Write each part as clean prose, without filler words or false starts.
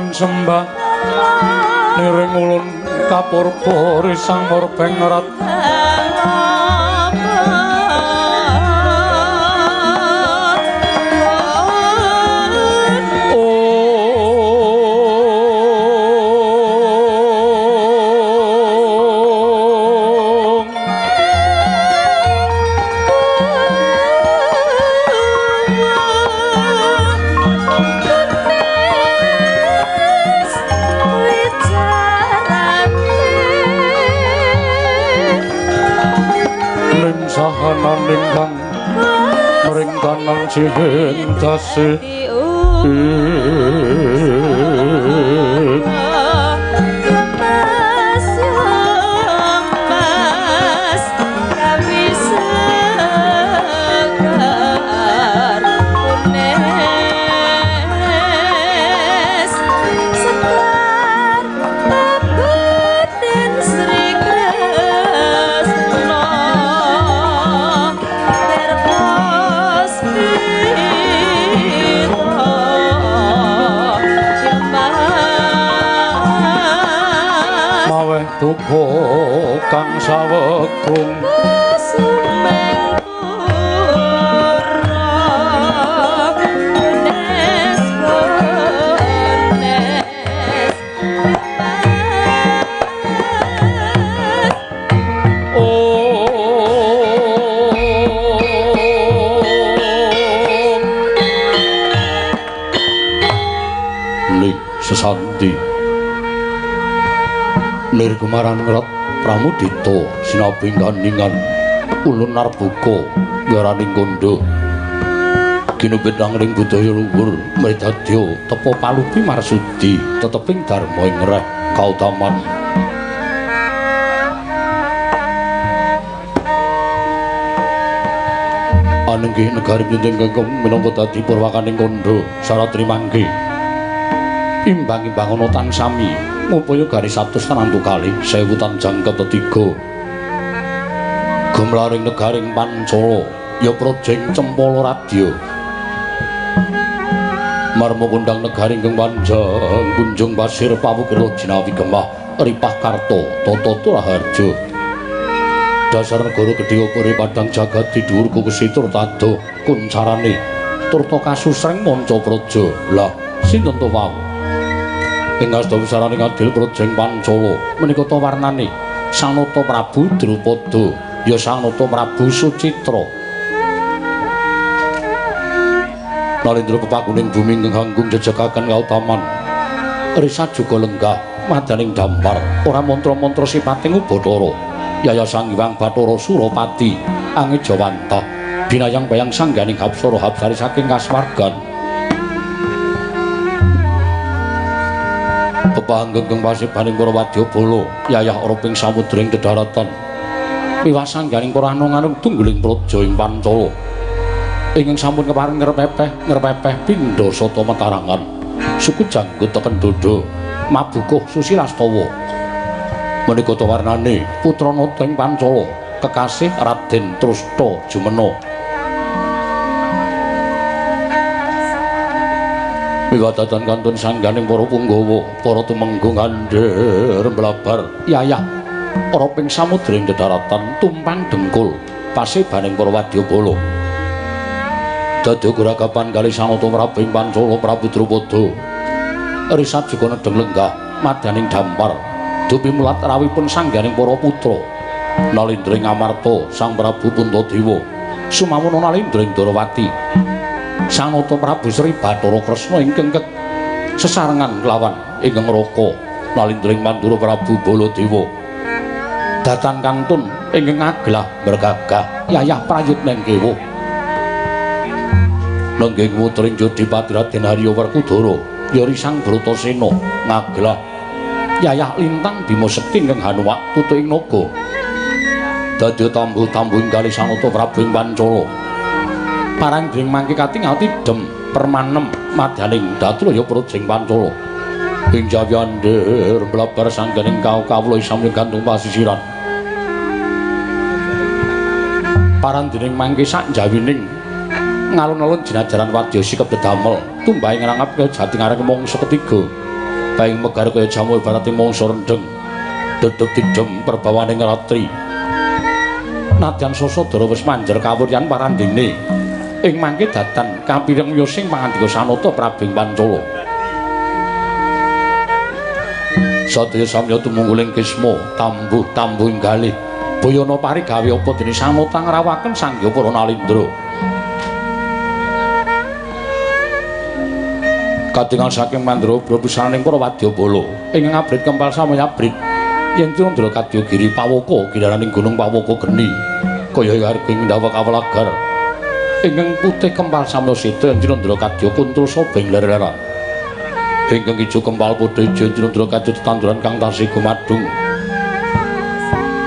Ulun sembah niring ulun kapurba risang murbeng rat ingkang mringkanan cihindase. Duka kang sawegung ning sesanti nir kumaran ngrat pramudita sinaping gandingan ulun narbuka yaraning kandha ginubetang ring budaya luhur mridadya tepa palupi marsudi teteping dharma ing reh kautaman. Anenggih negari pinten ingkang minangka dadi purwakaning kandha saratri mangke imbang-imbang ana tan sami ngupaya garis 100 tanantu kalih 1000 tanjang ketetiga gumlaring negaring Pancala ya projeng Cempala Radya marma kondang negari ingkang panjang punjung pasir pawukira jinawi gemah ripah karta tata turaharja dasar negara gedhe upure padang jagat di dhuwur kukesi tur tada kuncarane turta kasusreng manca praja. Lah sinten to wau ing asta wisaraning adil projeng Pancala menika ta warnane Sang Nata Prabu Drupada ya Sang Nata Prabu Sucitra Nalendra pepakuning bumi ingkang hanggung jejegaken kautaman risa juga lenggah madaning dampar ora mantra-mantra sipating Ubathara Yaya Sang Hyang Bathara Surapati angejawantah binayang bayang sangganing hapsara hapsari saking kasuwargan pepanggeng pasibaning para wadyabala yayah ora ing samudra ing dedaratan wiwasangganing para anung-anung tungguling praja ing Pancala ingkang sampun kepareng ngrepepeh pindha sata metarangan suku janggut teken dodo mabukuh Susilastawa menika ta warnane putra nata ing Pancala kekasih Raden Trusta Jumena. Wiwadatan kantun sangganing para punggawa, para tumenggung andher mblabar yayah ora ping samudra ing dedaratan tumpang dengkul pasebaning para wadyabala. Dadya guragapan kali Sang Nata Prabu ing Pancala Prabu Drupada. Risa juga nedheng lenggah madaning dampar dupi mulat rawuhipun sangganing para putra. Nalendra ing Amarta Sang Prabu Puntadewa sumamuna nalendra ing Darawati. Sang Nata Prabu Sri Bathara Kresna ingkang sesarengan kelawan ingkang Raka nalindra ing Mandura Prabu Baladewa datan kantun ingkang aglah bergagah yayah prayitna ing kewuh nengging putring Jodipati Raden Harya Werkudara ya Risang Bratasena ngaglah yayah lintang Bima Sekti ingkang hanuwak tutu ing naga dadya tambuh-tambuh ing kalih Sang Nata Prabu ing Pancala parang dring mangke katingal tidem permanem madaning datlaya projeng Pancala ing jawi andher mblabar sangganing kawula samya gantung pasisiran parang dening mangke sak jawining ngalun-alun jinajaran wadya sikep dedamel tumbahe ngrangap ke jati ngareng mangsa ketiga. Paing megar kaya jamu ibarate mangsa rendheng. Dedeg didem perbawaning ratri. Nadyan Sasadara wis manjer kawuryan parandene. Ing mangke datan kapireng yosing pangandika Sanata Prabing Pancala. Sadaya samya tumungguling kisma tambuh-tambuh ing galih. Bayana pari gawe apa dene Sanata ngrawaken sangya para nalindra. Katingal saking Mandrabra pisaning para wadyabala ingkang abrit kempal samya abrit yen Candra kadya giri Pawaka gilaraning gunung Pawaka geni kaya harga ing ndawak awelagar ingkang putih kempal samya seta yen Candra kadya kuntul saba ing ler-leran ingkang ijo kempal padha ijo Candra kadya tetanduran kang tasih gumadung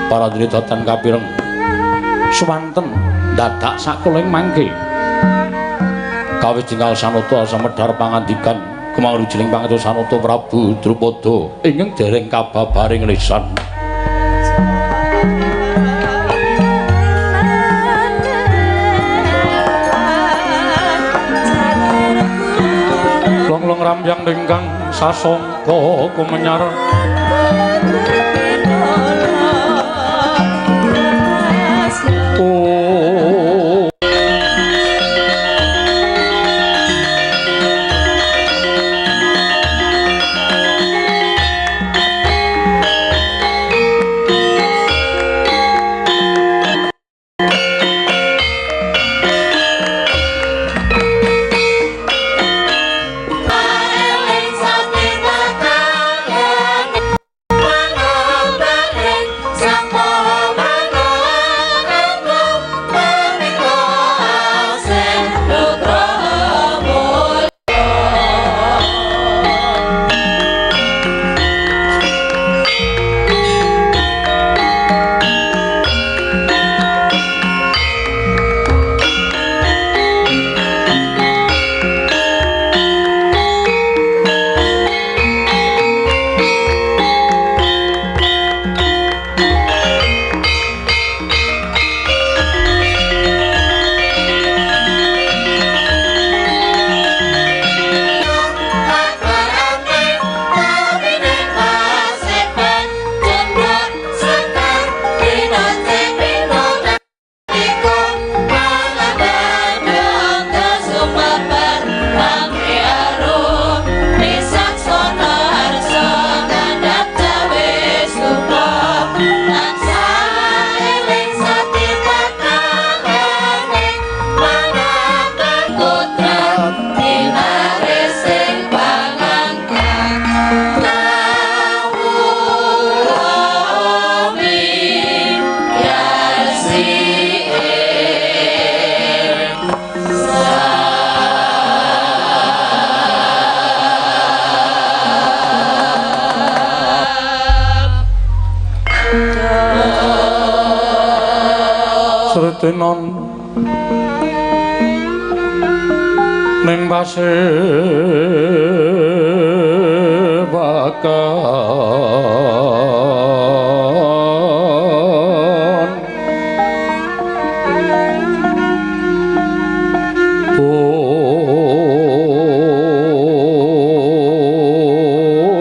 parandene datan kapireng swanten dadak sakula ing mangke kawis tinggal Sanata samedhar pangandikan kemawon wijiling pangestu Sanata Prabu Drupada ingkang dereng kababaring lisan. Long-long rambyang ingkang sasongko kumenyar Sritenon ning pase bakan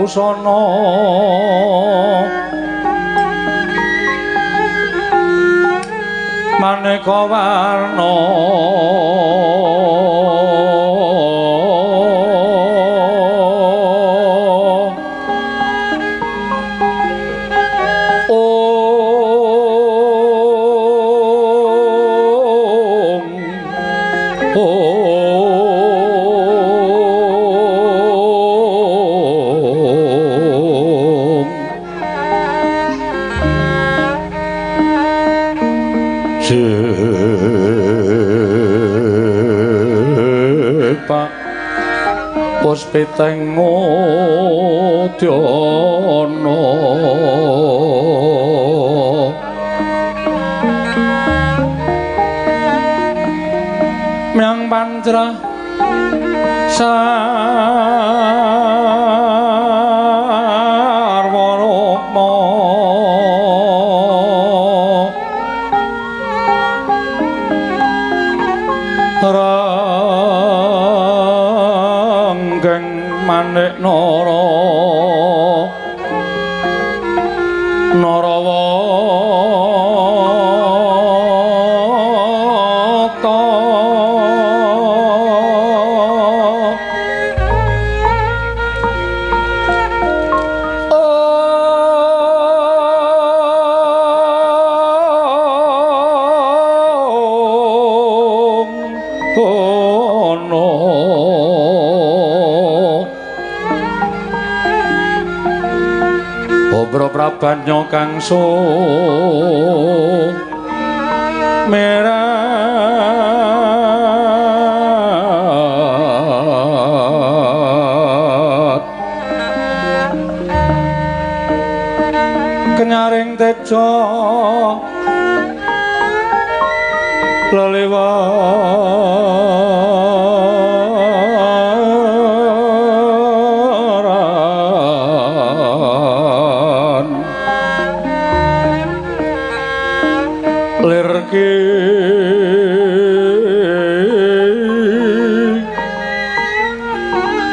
busana maneka warna Om Om Sepak puspiteng mudyana Myang pancrah sarwa rukma ranggeng manik Manik Nara Narawata Prabanya kang sumerat kenyaring teja leliwat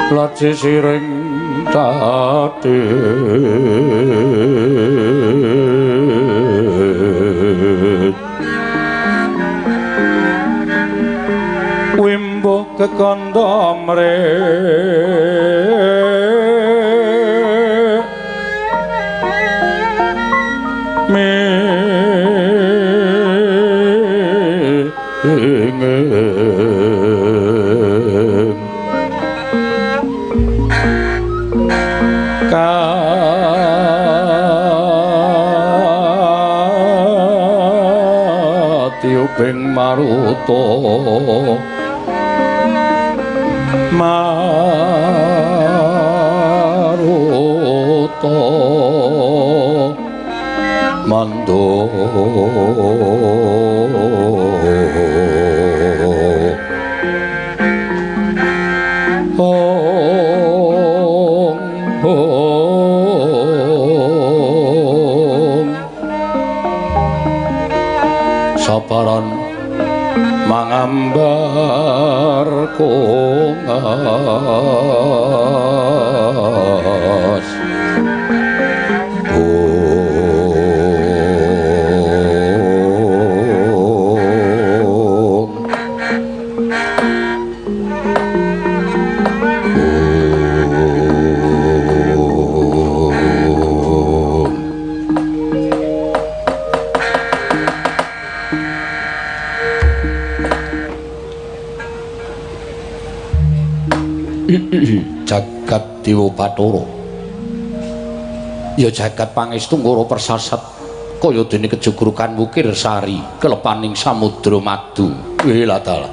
laci siring tati wimbo kekandha mre Tiuping maruta maruta mando ong ong sabaran mangambar kongas ong ong Jagat Dewa Bathara ya jagat pangestu ngoro persasat kaya dene kejugrukan wukir sari kelepaning samudra madu. Wilatala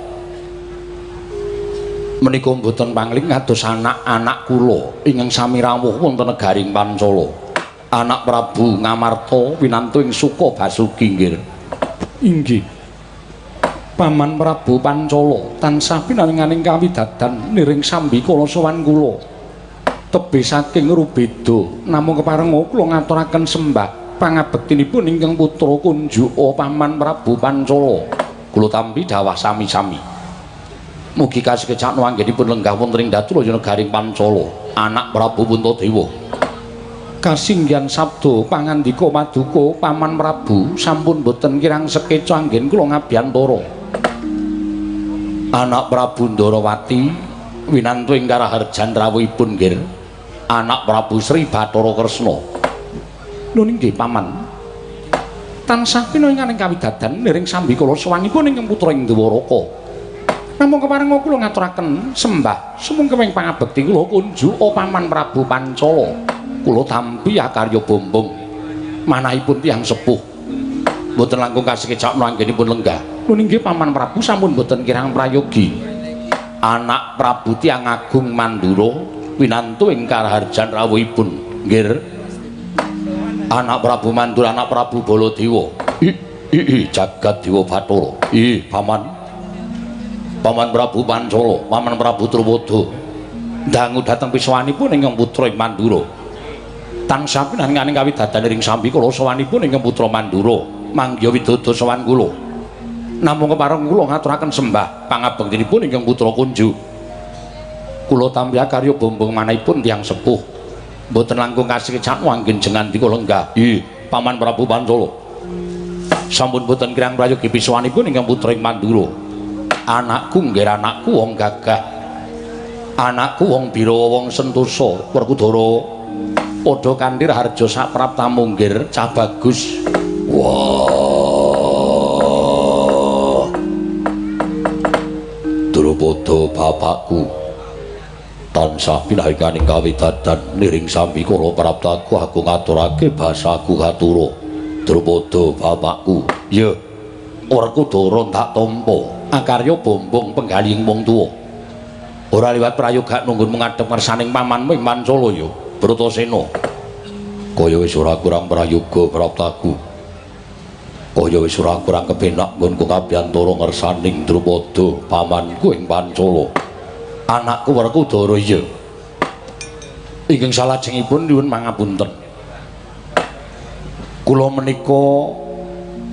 menika mboten pangling kados anak-anak kula ingkang sami rawuh wonten negaring Pancala, anak Prabu Ngamarta winantu ing Suka Basuki nggih. Inggih Paman Prabu Pancala tansah pinaringaning kawidadan niring sambikala sowan kula tebih saking rubeda namung keparenga kula ngaturaken sembah pangabektinipun ingkang putra kunjuka Paman Prabu Pancala. Kula tampi dawah sami-sami mugi kasekecakno anggenipun lenggah wonten ing Datulaya negaring Pancala anak Prabu Puntadewa. Kasinggihan sabda pangandika paduka Paman Prabu sampun boten kirang sekeca anggen kula ngabiyantara. Anak Prabu Ndarawati winantu ing karaharjan rawuhipun nggih anak Prabu Sri Bathara Kresna. Nun inggih Paman tansah pinaringaning kawidadan niring sambikala sowanipun ingkang putra ing Dwaraka. Namung keparenga kula ngaturaken sembah sumangga pangabekti kula kunjuka Paman Prabu Pancala. Kula tampi akarya bombong manahipun tiyang sepuh mboten langkung kasekecakno anggenipun lenggah. Nun inggih Paman Prabu sampun mboten kirang prayogi. Anak Prabu tiyang agung Mandura winantu ing karaharjan rawuhipun nggih anak Prabu Mandura anak Prabu Baladewa. I jagat Dewa Bathara. Ih Paman Paman Prabu Pancala, Paman Prabu Truwada dangu dhateng pisowanipun ingkang putra ing Mandura. Tansah pinaringaning kawidadan ing sambikala sowanipun ingkang putra Mandura manggiha widodo sowan kula. Namung kepareng kula ngaturaken sembah pangabektinipun ingkang putra Kunju. Kula tampi karya bombong manahipun tiyang sepuh. Mboten langkung kasekecak anggen jenengan dika lenggah. Ih, Paman Prabu Pancala. Sampun boten kirang prayogi pisuwanipun ingkang putra ing Mandura. Anakku nggih anakku wong gagah. Anakku wong birawa wong sentosa, Werkudara padha kanthi raharja sapraptamu nggih cah bagus. Wah. Drupada bapakku tansah pinahikaning kawidadan niring sami kala praptaku aku ngaturake basaku katura. Drupada bapakku. Ya, Werkudara tak tampa akarya bombong penggalihing wong tuwa. Ora liwat prayoga nunggun ngadhep ngersaning pamanmu ing Pancala ya, Bratasena. Kaya wis ora kurang prayoga praptaku. Kaya wis ora kurang kepenak nggonku kabyantara ngersaning Drupada pamanku ing Pancala. Anakku Werkudara iya. Ingkang salajengipun nyuwun mangapunten. Kula menika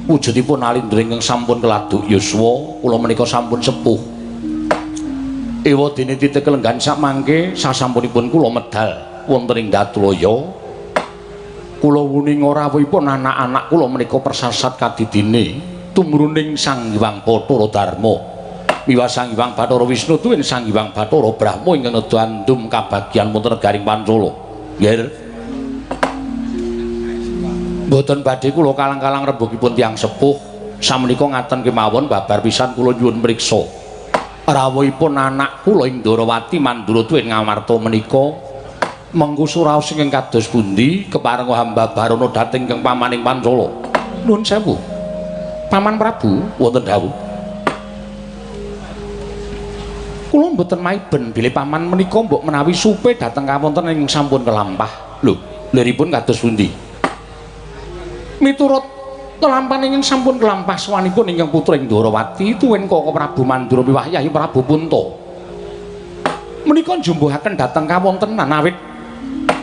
wujudipun alindra ingkang sampun keladuk yuswa, kula menika sampun sepuh. Ewa dene titik kelenggan sakmangke sasampunipun kula medal wonten ing Datulaya. Kula wuninga rawuhipun anak-anak kula menika persasat kadidine tumruning Sang Hyang Bathara Darma. Miwah Sang Hyang Bathara Wisnu tuwin Sang Hyang Bathara Brahma ingkang nedha andum kabagyan wonten negaring Pancala. Nggih. Mboten badhe kula kalang-kalang rembugipun tiyang sepuh. Samenika ngaten kemawon babar pisan kula nyuwun mriksa. Rawuhipun anak kula ing Ndorowati Mandura tuwin Ngamarta menika mengku suraos ingkang kados pundi keparenga hamba barono dhateng ingkang pamaning Pancala. Nuwun sewu. Paman Prabu wonten dawuh. Kula mboten maiben bilih paman menika mbok menawi supe dhateng kawonten ing sampun kelampah. Lho, liripun kados pundi? Miturut lelampahan ingkang sampun kelampah sowanipun ingkang putra ing Ndorowati tuwin Kaka Prabu Mandura miwah Yayi Prabu Punta. Menika njumbuhaken dhateng kawontenan awit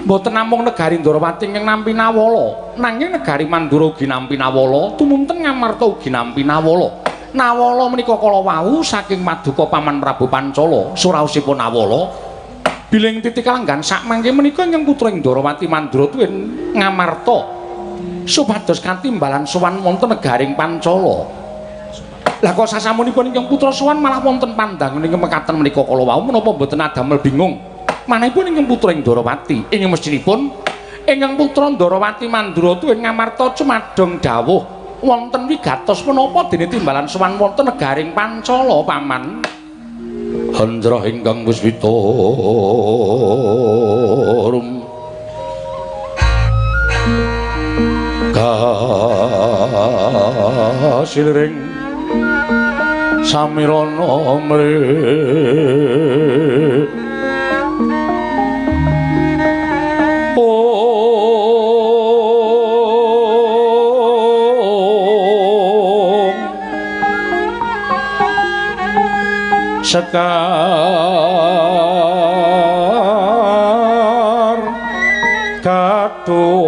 mboten namung negari Ndorowati ingkang nampi nawala, nanging negari Mandura ugi nampi nawala, tumunten Ngamarta ugi nampi nawala. Nawala menika kala wau saking paduka Paman Prabu Pancala, suraosipun nawala bilih titik kalenggan sakmangke menika ingkang putra ing Ndorowati Mandura tuwin Ngamarta supados katimbalan sowan wonten negaring Pancala. Lah kok sasampunipun ingkang putra sowan malah wonten pandangen ingkang mekaten menika kala wau menapa mboten adamel bingung. Manahipun ingkang putra ing Ndorowati ingkang mestinipun ingkang putra Ndorowati Mandura tuwin Ngamarta cumadong dawuh wonten wigatos menapa dene timbalan sowan wonten negaring Pancala paman. Handrah ingkang puspita rum kasiliring samirana mri sekar katung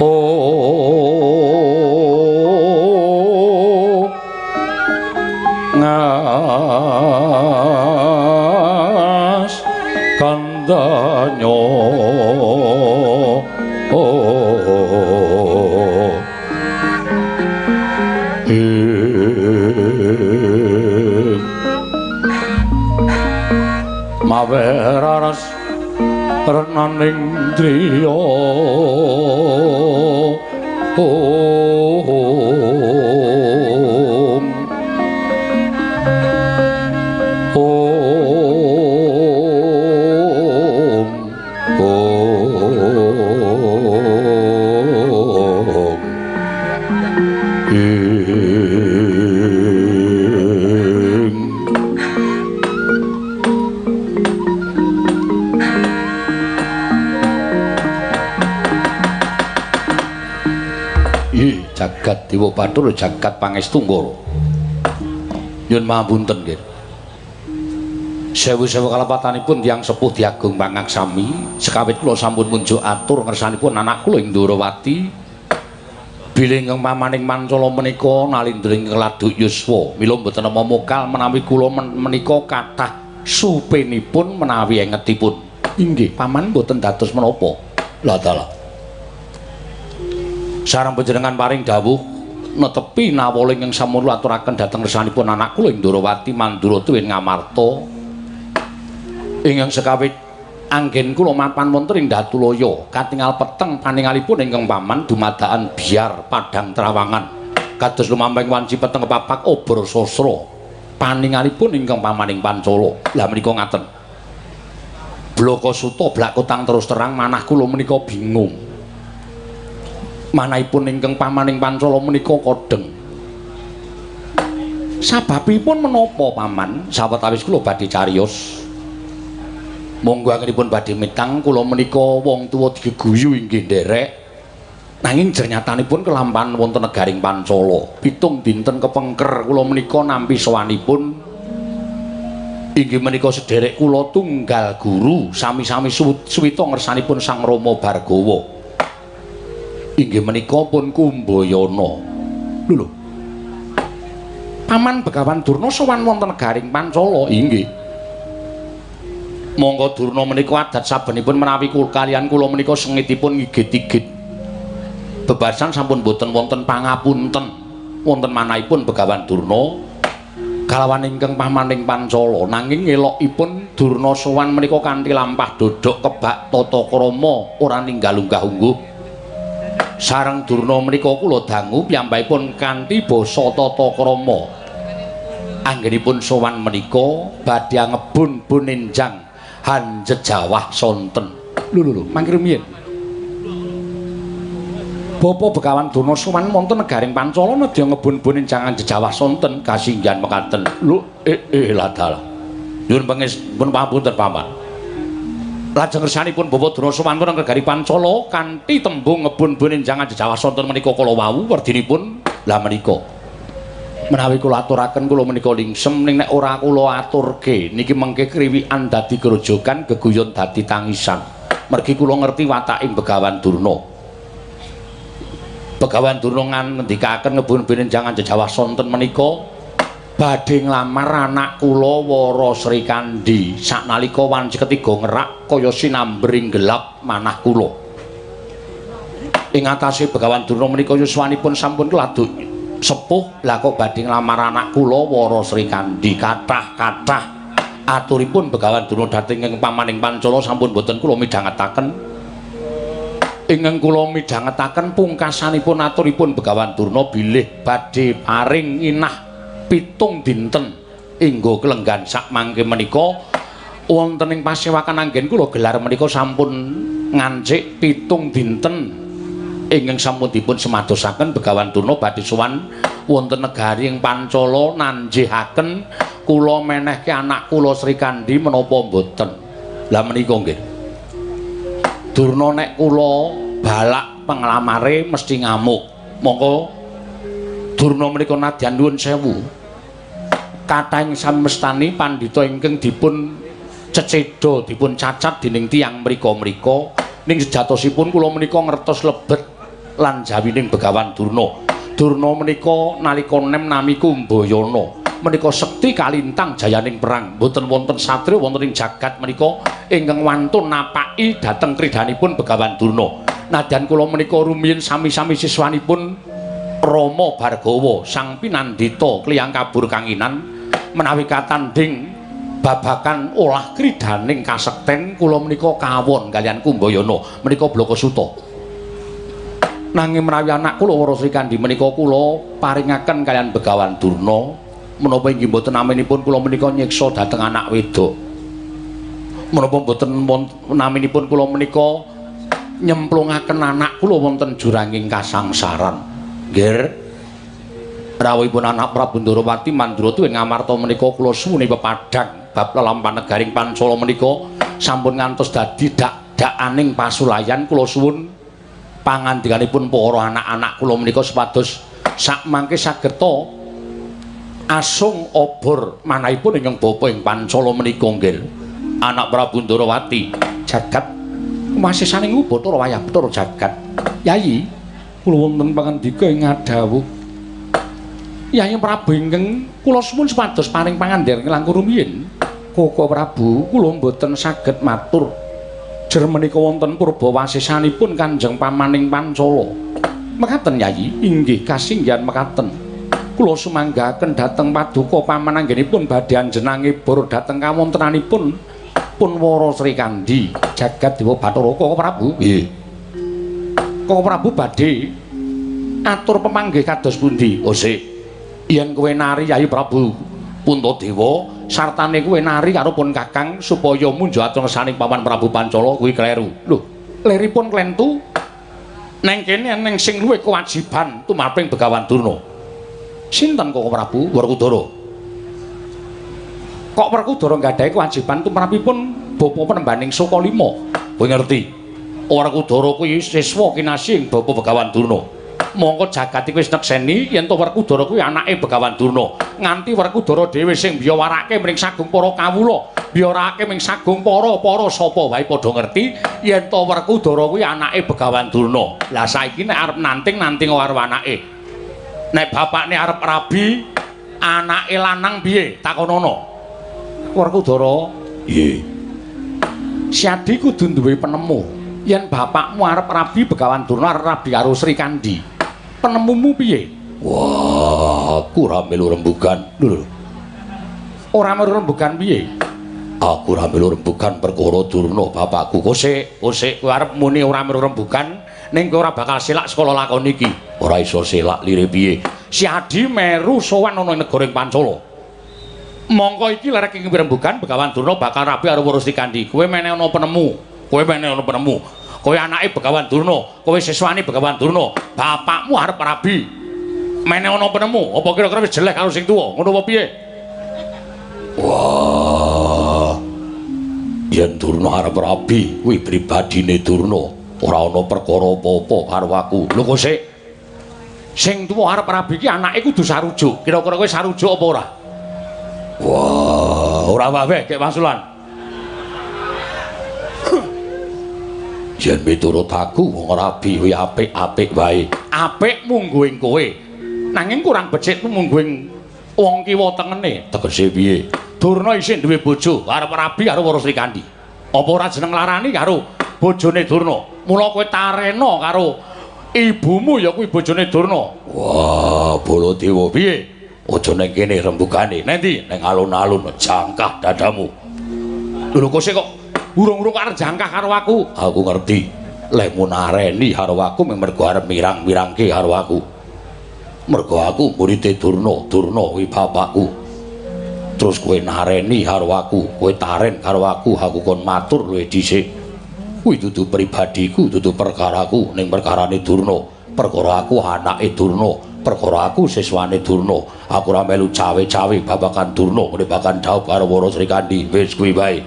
oh ngas kandanyo oh maweraras renaning driya om om om jagat Dewa Bathara jagat Pangestu Nggara. Nyun mahapunten nggih. Sewu-sewu kalepatanipun tiyang sepuh diagung pangaksami, sekawit kula sampun munjuk atur ngersanipun anak kula ing Ndorowati Bilih ingkang pamaning Pancala menika nalindra ingkang laduk yuswa. Mila mboten napa mokal menawi kula menika kathah supenipun menawi engetipun. Inggih, paman mboten dados menapa. Lah dalah. Sareng panjenengan paring dawuh netepi nawala ingkang sampun kula aturaken dhateng ngersanipun anak kula ing Ndorowati Mandura tuwin Ngamarta. Ingkang sekawit anggen kula mapan wonten ing Datulaya, katingal peteng paningalipun ingkang paman dumadakan biar padhang trawangan. Kados lumampahing wanci peteng kepapak obor sasra. Paningalipun ingkang pamaning Pancala. Lah menika ngaten. Blaka Suta blakotang terus terang manah kula menika bingung. Manahipun ingkang pamaning Pancala menika kodheng. Sababipun menapa paman? Sawetawis kula badhe cariyos. Monggo anggenipun badhe mitang kula menika wong tuwa digeguyu inggih nderek. Nanging jernyatanipun kelampahan wonten negaring Pancala. 7 dinten kepengker kula menika nampi sowanipun inggih menika sederek kula tunggal guru sami-sami suwita ngersanipun Sang Rama Bhargawa. Inggih menika pun Kumbayana. Lho lho. Paman Begawan Durna sowan wonten negaring Pancala. Inggih. Monggo Durna menika adat sabenipun menawi kalian kula menika sengitipun ngigit-igit. Bebasan sampun boten wonten pangapunten wonten manahipun Begawan Durna kalawan ingkang pamaning Pancala. Nanging elokipun Durna sowan menika kanthi lampah dodok kebak tata krama ora ninggal unggah-ungguh. Sareng Durna menika kula dangu piyambakipun kanthi basa tata krama. Anggenipun sowan menika badhe ngebun-bun enjang hanjejawah sonten. Lho lho lho, mangke rumiyin. Bapa Begawan Durna sowan wonten negaring Pancala nedya ngebun-bun enjang hanjejawah sonten kasinggihan mekaten. Lho ladalah. Nyuwun pun pangapunten paman. Lajeng ngersanipun Bapak Durna sowan wonten negaring Pancala kanthi tembung ngebun-bun enjang hanjejawah sonten menika kala wau werdinipun lah menika. Menawi kula aturaken kula menika lingsem ning nek ora kula aturke niki mengke kriwikan dadi grojogan geguyon dadi tangisan. Mergi kula ngerti wataking Begawan Durna. Begawan Durna ngendikaken ngebun-bun enjang hanjejawah sonten menika badhe nglamar anak kula Wara Srikandhi saknalika wanci ketiga ngerak kaya sinambring gelap manah kula. Ing atase Begawan Durna menika yuswanipun sampun keladuk sepuh, lah kok badhe nglamar anak kula Wara Srikandhi. Kathah-kathah aturipun Begawan Durna dhateng ing pamaning Pancala sampun boten kula midhangetaken. Ingkang kula midhangetaken pungkasanipun aturipun Begawan Durna bilih badhe paring inah 7 dinten inggo kelenggan sakmangke menika wonten ing pasewakan anggen kula gelar menika sampun ngancik 7 dinten ingkang sampun dipun semadosaken Begawan Durna badhe sowan wonten negari ing Pancala nanjihaken kula menehke anak kula Srikandhi menapa mboten. Lah menika nggih Durna nek kula balak penglamare mesti ngamuk. Mongko Durna menika nadyan nuwun sewu kathah ing samestani pandhita ingkang dipun cecedha dipun cacat dening tiyang mrika-mrika, ning sejatosipun kula menika ngertos lebet lan jawining Begawan Durna. Durna menika nalika nem nami Kumbayana menika sekti kalintang jayaning perang. Mboten wonten satriya wonten ing jagat menika ingkang wantun napaki dhateng kridhanipun Begawan Durna. Nadyan kula menika rumiyin sami-sami siswanipun Rama Bhargawa sang pinandita kliyang kabur kanginan menawi katandhing babakan olah kridhaning kasekten kula menika kawon kaliyan Kumbayana menika Blaka Suta. Nanging menawi anak kula Wara Srikandhi menika kula paringaken kaliyan Begawan Durna menapa inggih mboten naminipun kula menika nyiksa dhateng anak wedok. Menapa mboten naminipun kula menika nyemplungaken anak kula wonten juranging kasangsaran. Nggih. Rawuhipun anak Prabu Ndorowati Mandura tuwin Ngamarta menika kula suwuni pepadhang bab lelampahan negaring Pancala menika sampun ngantos dadi dak-dakaning pasulayan. Kula suwun pangandikanipun para anak-anak kula menika supados sakmangke sageta asung obor manahipun ingkang bapa ing Pancala menika nggih. Anak Prabu Ndorowati jagat masisaning Bathara wayah Bathara jagat. Yayi Kula wonten pangandika ing ngadhawuh. Yayi Prabu ingkang kula suwun supados paring pangandikan langkung rumiyin. Koko Prabu, kula mboten saged matur. Jer menika wonten purbawasesanipun Kanjeng Pamaning Pancala. Mekaten Yayi, inggih kasinggihan mekaten. Kula sumanggaken dhateng paduka paman anggenipun badhe anjenange bor dhateng kawontenanipun Punwara Srikandhi jagat Dewa Bathara. Koko Prabu. Nggih. Koko Prabu badhe atur pemanggih kados pundi? Oh sik. Yen kowe nari Yayi Prabu Puntadewa sartane kowe nari karo pun Kakang supaya munjo atur ngersaning Paman Prabu Pancala kuwi kleru. Lho, leripun klentu neng kene eneng sing luwih kewajiban tumraping Begawan Durna. Sinten Koko Prabu? Werkudara. Kok Werkudara nggadahi kewajiban tumrapipun bapa penembaning Sukalima? Kowe ngerti? Werkudara kuwi siswa kinasih ing Bapa Begawan Durna. Mongko jagat iki wis nekseni yen to Werkudara kuwi anake Begawan Durna. Nganti Werkudara dhewe sing biyawarake mring sagung para kawula, biyawarake mring sagung para-para sapa wae padha ngerti yen to Werkudara kuwi anake Begawan Durna. Lah saiki nek arep nanting-nanting karo anake. Nek bapakne arep rabi, anake lanang piye? Takonono. Werkudara, nggih. Siadi kudu duwe penemu. Yen bapakmu arep rabi Begawan Durna arep rabi karo Srikandhi. Penemumu piye? Wah, aku ora melu rembugan. Lho. Ora melu rembugan piye? Aku ora melu rembugan perkara Durna bapakku. Kosek, kosek kowe arep muni ora melu rembugan ning kowe ora bakal selak saka lakon iki. Ora iso selak lire piye? Si Adi meru sowan ana ing negara ing Pancala. Mongko iki lerek ing rembugan Begawan Durna bakal rabi karo Wara Srikandhi. Kowe meneh ana penemu. Kowe meneh ana penemu. Kowe anake Begawan Durna, kowe siswane Begawan Durna, bapakmu arep rabi. Meneh ana penemu, apa kira-kira wis jelek karo sing tuwa? Ngono apa piye? Wah. Yen Durna arep rabi, kuwi pribadine Durna, ora ana perkara apa-apa karo aku. Lho kok sik? Sing tuwa arep rabi iki anake kudu sarujuk. Kira-kira kowe sarujuk apa ora? Wah, ora wae kek wangsulan. Yen miturut aku wong rabi kuwi apik-apik wae. Apik mungguing kowe. Nanging kurang becik mungguing wong kiwa tengene. Tegese piye? Durna isih duwe bojo, arep rabi karo Wara Srikandhi. Apa ora jeneng larani karo bojone Durna? Mula kowe tarena karo ibumu ya kuwi bojone Durna. Wah, Baladewa piye? Aja nang kene rembugane. Nang ndi? Nang alun-alun jangkah dadamu. Lho kok sik kok urung-urung arep jangkah karo aku. Aku ngerti. Lehmu nareni karo aku mergo arep mirang-mirangke karo aku. Mergo aku murite Durna, Durna kuwi bapakku. Terus kowe nareni karo aku, kowe taren karo aku, aku kon matur luwih dhisik. Kuwi dudu pribadiku, dudu perkaraku, ning perkarane Durna. Perkara aku anake Durna, perkara aku siswane Durna. Aku ora melu cawe-cawe babagan Durna, ngene babagan dhaup karo Wara Srikandhi. Wis kuwi wae.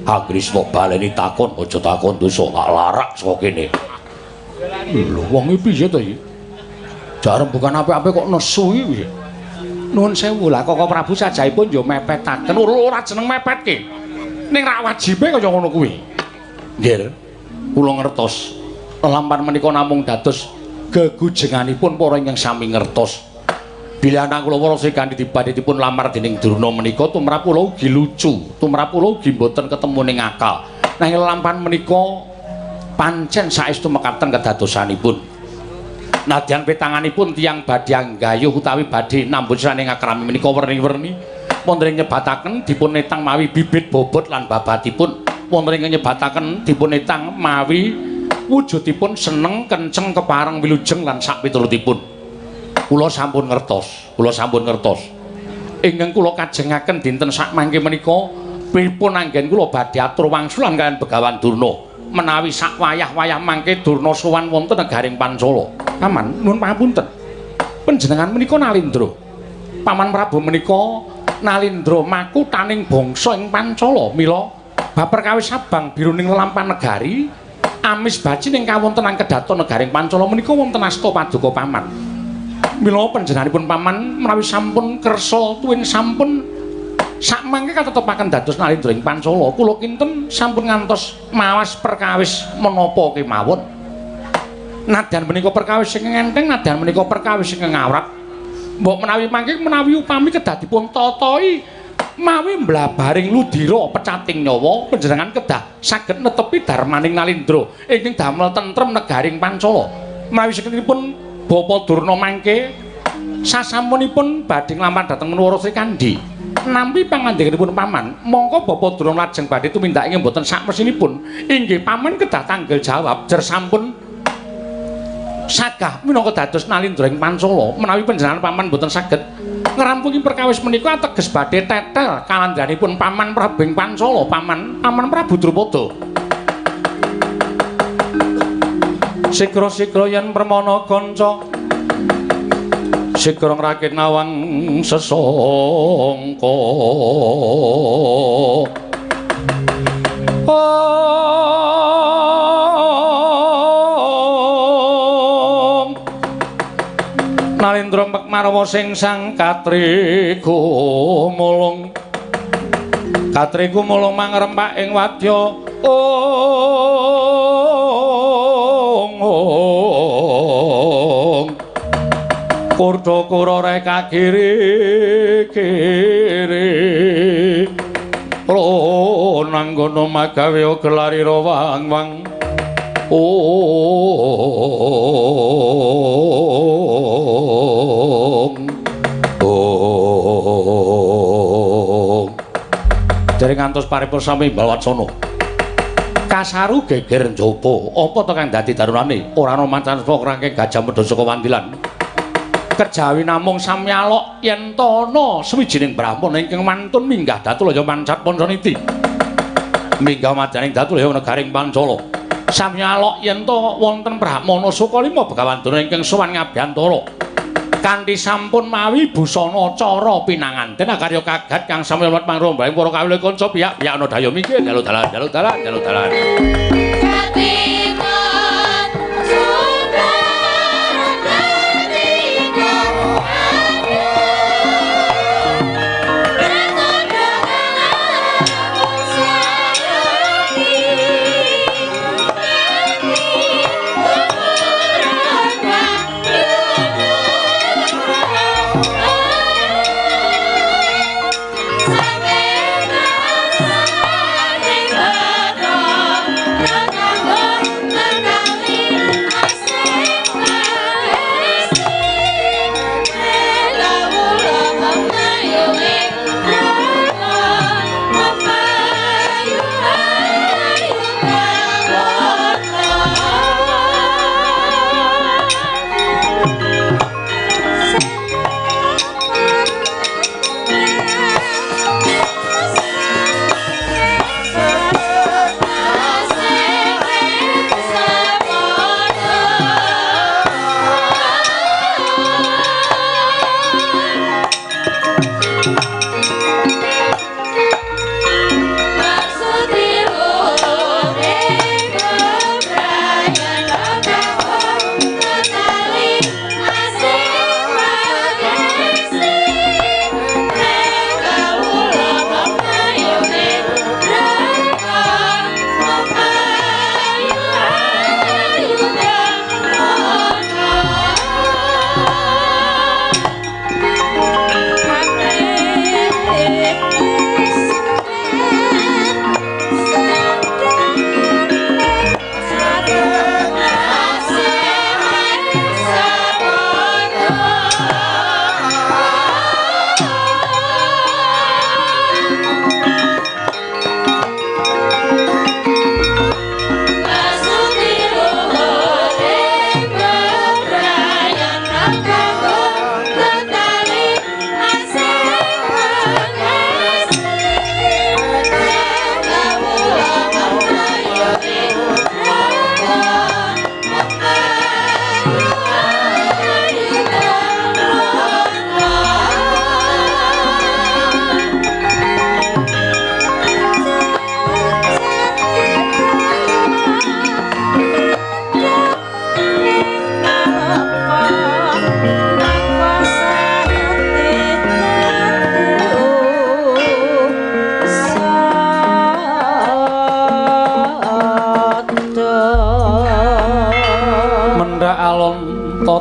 Agrisma baleni takon, aja takon dosa, tak larak saka kene. Lho, wong iki piye to iki? Jarem bukan apik-apik kok nesu iki piye? Nuwun sewu lah Koko Prabu sajahipun ya mepetaken. Ora jeneng mepetke. Ning rak wajibe kaya ngono kuwi. Nggih. Kula ngertos. Lelampan menika namung dados gegujenganipun para ingkang sami ngertos. Bilih anak kula Wara Srikandhi dibadhe dipun lamar dening Durna menika tumrap kula ugi lucu, tumrap kula ugi mboten ketemu ning akal. Nanging lelampan menika pancen saestu mekaten kedadosanipun. Nadyan petanganipun tiyang badhe anggayuh utawi badhe nambut siraning akrami menika werni-werni wonten ing nyebataken dipun etang mawi bibit bobot lan babatipun, wonten ing nyebataken dipun etang mawi wujudipun seneng, kenceng, kepareng, wilujeng lan sakpiturutipun. Kula sampun ngertos, kula sampun ngertos. Ingkang kula kajengaken dinten sakmangke menika pripun anggen kula badhe atur wangsulan kaliyan Begawan Durna menawi sak wayah-wayah mangke Durna sowan wonten negaring Pancala. Paman, nuwun pangapunten. Panjenengan menika Nalindra. Paman Prabu menika Nalindra makutaning bangsa ing Pancala. Mila bab perkawis abang biruning lelampan negari amis baci ing kawontenan kedaton negaring Pancala menika wonten asta paduka paman. Mila panjenenganipun paman menawi sampun kersa tuwin sampun sakmangke katetepaken dados Nalindra ing Pancala, kula kinten sampun ngantos mawas perkawis menapa kemawon. Nadyan menika perkawis ingkang enteng, nadyan menika perkawis ingkang awrat. Mbok menawi mangke menawi upami kedah dipun tatahi mawi mblabaring ludira pecating nyawa panjenengan kedah saged netepi darmaning Nalindra ingkang damel tentrem negaring Pancala. Menawi sakenipun Bapa Durna mangke sasampunipun badhe nglampah dhateng Menara Srikandhi nampi pangandikanipun paman, mongko Bapa Durna lajeng badhe tumindak ingkang boten sakmesinipun. Inggih paman kedah tanggel jawab jer sampun sagah minangka dados Nalindra ing Pancala. Menawi panjenengan paman boten saged ngrampungi perkawis menika ateges badhe tetel kalandhanipun paman Prabu ing Pancala, paman Prabu Drupada. Sigra-sigra yen permana kanca sigra ngrakit nawang sesangka. Nalindra Pekmarawa sing sang katriku mulung, katriku mulung mangrempak ing wadya ong ong kurda kura reka kiri kiri nanggono magawe gelarira wang wang ong ong. Jare ngantos paripurna sami balwatsana kasaru geger njaba apa to kang dadi darunane ora ana mancan krangke Gajah Mada saka Wandilan kejawi namung samyalok yen ta ana sawijining brahmana ingkang mantun minggah datulaya mancat Pancaniti minggah madyaning datulaya negaring Pancala. Samyalok yen ta wonten brahmana Sukalima Begawandana ingkang sowan ngabiyantara kanthi sampun mawi busana cara pinanganten akarya kagat kang samya mangrombaing para kawula kanca piyak-piyak ana daya mikir dalu dalan dalu dalan dalu dalan. Sampai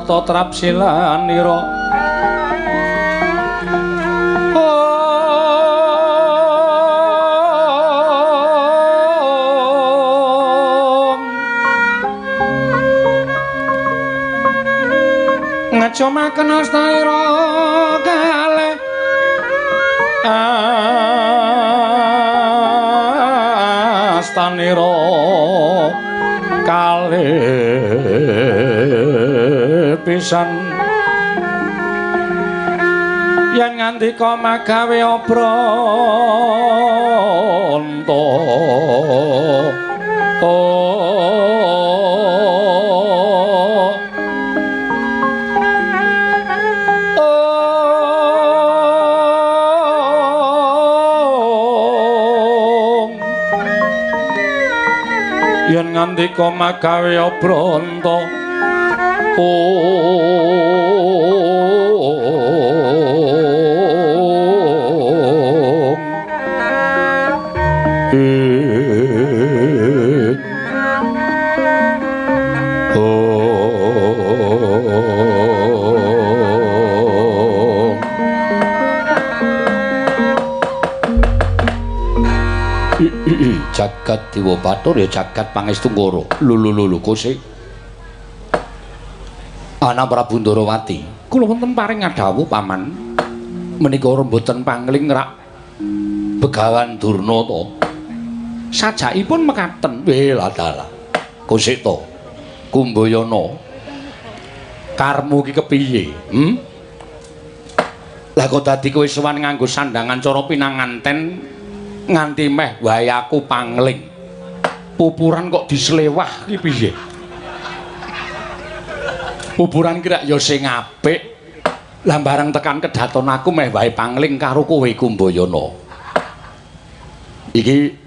sarta trapsilanira. Ngajomaken astaira kalih astanira kalih pisan yen ngandika magawe obranta. Yen ngandika magawe obranta jagat Dewa Bathara ya jagat Pangestungkara. Lho lho lho kose. Ana Prabu Ndarawati. Kula wonten paring ngadhawuh paman. Menika mboten pangling rak Begawan Durna to. Sajakipun mekaten. Weh dalah. Kosek to. Kumbayana. Karmu iki kepiye? Hmm? Lah kok dadi kowe sowan nganggo sandangan cara pinanganten nganti meh wae aku pangling. Pupuran kok dislewah iki piye? Pupuran ki rak ya sing apik. Lah bareng tekan kedaton aku meh wae pangling karo kowe Kumbayana. Iki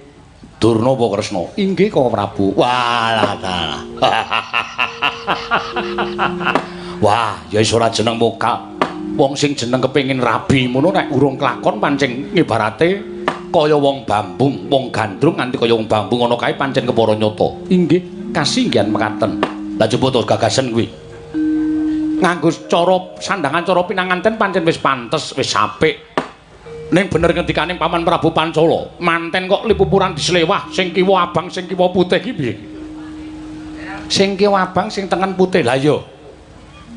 Durna apa Kresna? Inggih Koko Prabu. Wah, dalah. Wah, ya wis ora jeneng muka. Wong sing jeneng kepengin rabi ngono nek urung kelakon pancen ngibarate kaya wong bambung, wong gandrung nganti kaya wong bambung ngono kae pancen kepara nyata. Inggih, kasinggihan mekaten. Lah coba to gagasen kuwi. Nganggo cara sandangan cara pinanganten pancen wis pantes, wis apik. Ning bener ngendikane Paman Prabu Pancala, manten kok lipupuran dislewah, sing kiwa abang, sing kiwa putih iki piye? Sing kiwa abang, sing tengen putih. Lah iya.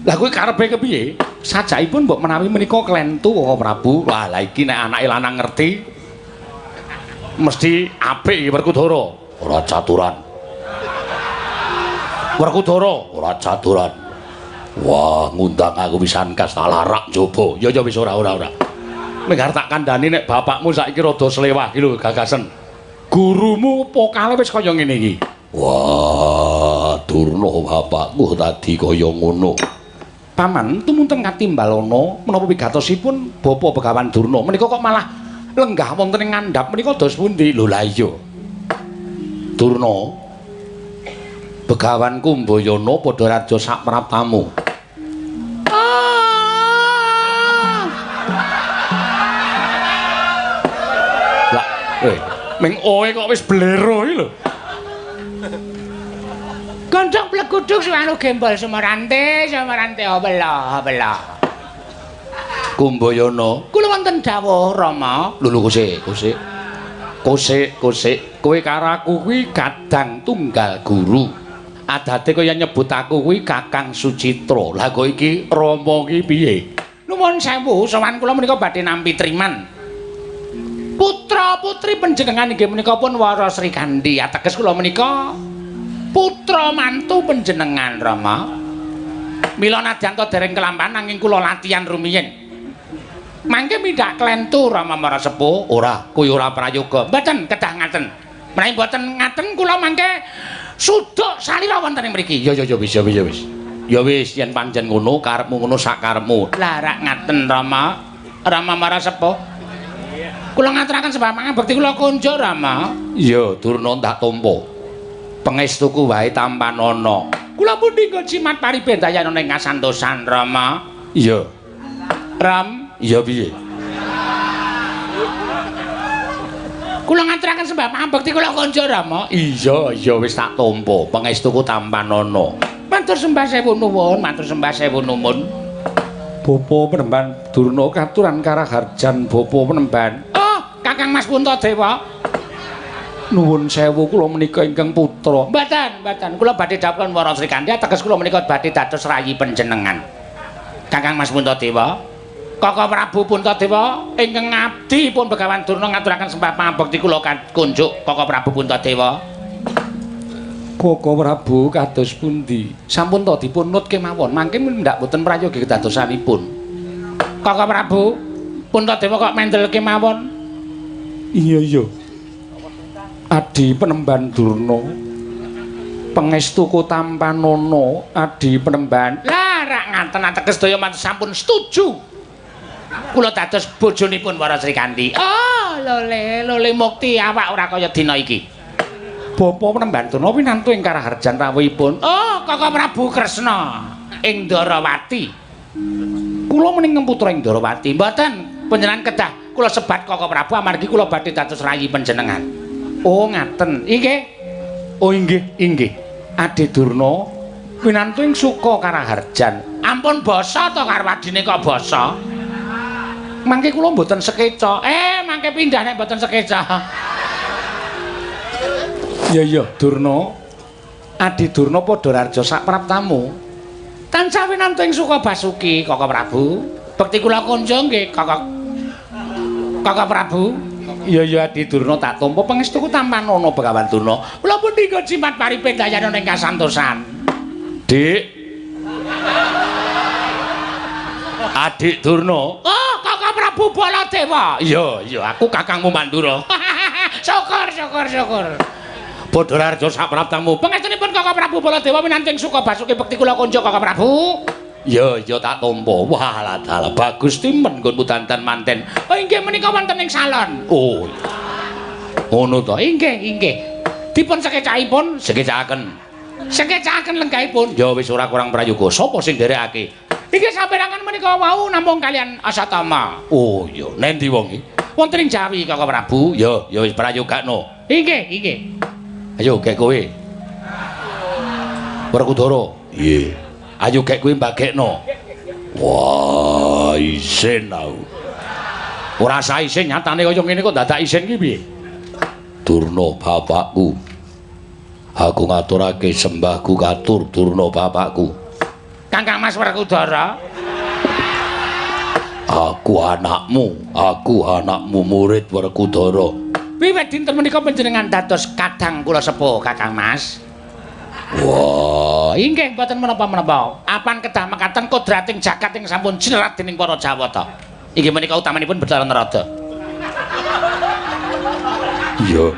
Lah kuwi karepe kepiye? Sajakipun mbok menawi menika klentu Koko Prabu. Wah, lah iki nek anake lanang ngerti mesti apik iki Werkudara. Ora caturan. Werkudara ora caturan. Wah, ngundang aku pisan kas tak larak njaba. Ya ya wis ora ora ora. Menggar tak kandhani nek bapakmu saiki rada slewah iki lho gagasen. Gurumu pokale wis kaya ngene iki. Wah, Durna bapakku tadi kaya ngono. Paman tumunten katimbalana menapa wigatosipun Bapa Begawan Durna menika kok malah lenggah wonten ing ngandhap menika dos pundi? Lho lah iya. Durna Begawan Kumbayana padha raja sak praptamu. Lah, ming oe kok wis blero iki lho. Gondhong pleguduk suwanu gembol sumarante, sumarante obela, obela. Kumbayana, kula wonten dawuh Rama. Lho lho kosek, kosek. Kosek, kosek, kowe karo aku kuwi kadang tunggal guru. Adate kaya nyebut aku kuwi Kakang Sucitra. Lah kok iki Rama ki piye? Nuwun sewu, sowan kula menika badhe nampi triman. Putra putri panjenengan inggih menika pun Wara Srikandhi. Ateges kula menika putra mantu panjenengan Rama. Mila nadyan ta dereng kelampahan nanging kula latihan rumiyin. Mangke mindhak klentu Rama Mara Sepuh. Ora, kuwi ora prayoga. Mboten kedah ngaten. Menawi mboten ngaten kula mangke suduk salira wonten ing mriki. Ya ya ya wis ya wis ya wis. Ya wis yen pancen ngono karepmu ngono sak karepmu. Lah rak ngaten Rama. Rama Mara Sepuh. Kula ngaturaken sebab pangabekti kula konjuk Rama. Iya, Durna tak tampa. Pangestuku wae tampanana. Kula pundi nggo jimat paribendayana ing kasantosan Rama. Iya. Ram. Iya piye? Kula ngaturaken sembah pangabekti kula konjuk Rama. Iya, iya wis tak tampa. Pangestuku tampanana. Matur sembah sewu nuwun, matur sembah sewu nuwun. Bapa Penemban Durna katuran karaharjan Bapa Penemban. Oh, Kakang Mas Puntadewa. Nuwun sewu kula menika ingkang putra. Mboten, mboten. Kula badhe dawuh Wara Srikandhi ateges kula menika badhe dados rayi panjenengan. Kakang Mas Puntadewa. Kaka Prabu Puntadewa ingkang ngabdi pun Begawan Durna ngaturaken sembah pangabekti kula kunjuk Kaka Prabu Puntadewa. Kaka Prabu kados pundi? Sampun to dipun nut kemawon, mangke ndak boten prayogi kedadosanipun. Kaka Prabu Puntadewa kok mendel kemawon? Iya iya. Adi Penemban Durna. Pangestu tampanana Adi Penemban. Lah rak ngaten ateges sedaya sampun setuju. Kula dados bojonipun Wara Srikandhi. Oh, lole lole mukti awak ora kaya dina iki. Bapa Penemban Durna winantu ing karaharjan rawuhipun. Oh, Kaka Prabu Kresna ing Ndarawati. Kula menika putra ing Ndarawati. Mboten, panjenengan kedah kula sebat Kaka Prabu amargi kula badhe dados rayi panjenengan. Oh, ngaten. Inggih. Oh, inggih, inggih. Adi Durna winantu ing suka karaharjan. Ampun basa to karo adine kok basa. Mangke kula mboten sekeca. Mangke pindah nek mboten sekeca. Iya iya, Durna. Adi Durna padha rarja sak praptamu. Tansah winantu ing suka basuki Kaka Prabu. Bekti kula kunjung nggih Kaka Kaka Prabu. Iya iya Adi Durna tak tampa pangestuku tampanana Begawan Durna. Kula punika jimat paripendayana ing kasantosan. Dik. Adik Durna. Oh, Kaka Prabu Baladewa. Iya iya, aku kakangmu Mandura. Syukur syukur syukur. Padha rarja sak praptamu. Pangestunipun Kaka Prabu Baladewa winantu ing suka basuki bekti kula kunjuk Kaka Prabu. Iya iya tak tampa. Wah dalah bagus timen nggonmu dandan manten. Oh inggih menika wonten ing salon. Oh. Ngono to. Inggih inggih. Dipun sekecakipun, sekecakaken. Sekecakaken lenggahipun. Ya wis ora kurang prayoga. Sapa sing nderekake? Inggih saperangan menika wau namung kalian Asatama. Oh iya, nendi wonge? Wonten ing Jawi Kaka Prabu. Ya ya wis prayogakno. Inggih inggih. Ayo gek kowe. Werkudara. Iya. Ayo gek kowe mbagekno. Wah, isin aku. Ora sah isin nyatane kaya ngene kok dadak isin ki piye? Durna bapakku. Aku ngaturake sembahku katur Durna bapakku. Kakang Mas Werkudara. Aku anakmu murid Werkudara. Wiwit dinten menika panjenengan dados kadang kula sepuh Kakang Mas. Wah, inggih mboten menapa-menapa. Apan kedah mekaten kodrating jagat ing sampun jinerat dening para Jawata. Inggih menika utamanipun Bathara Narada. Iya.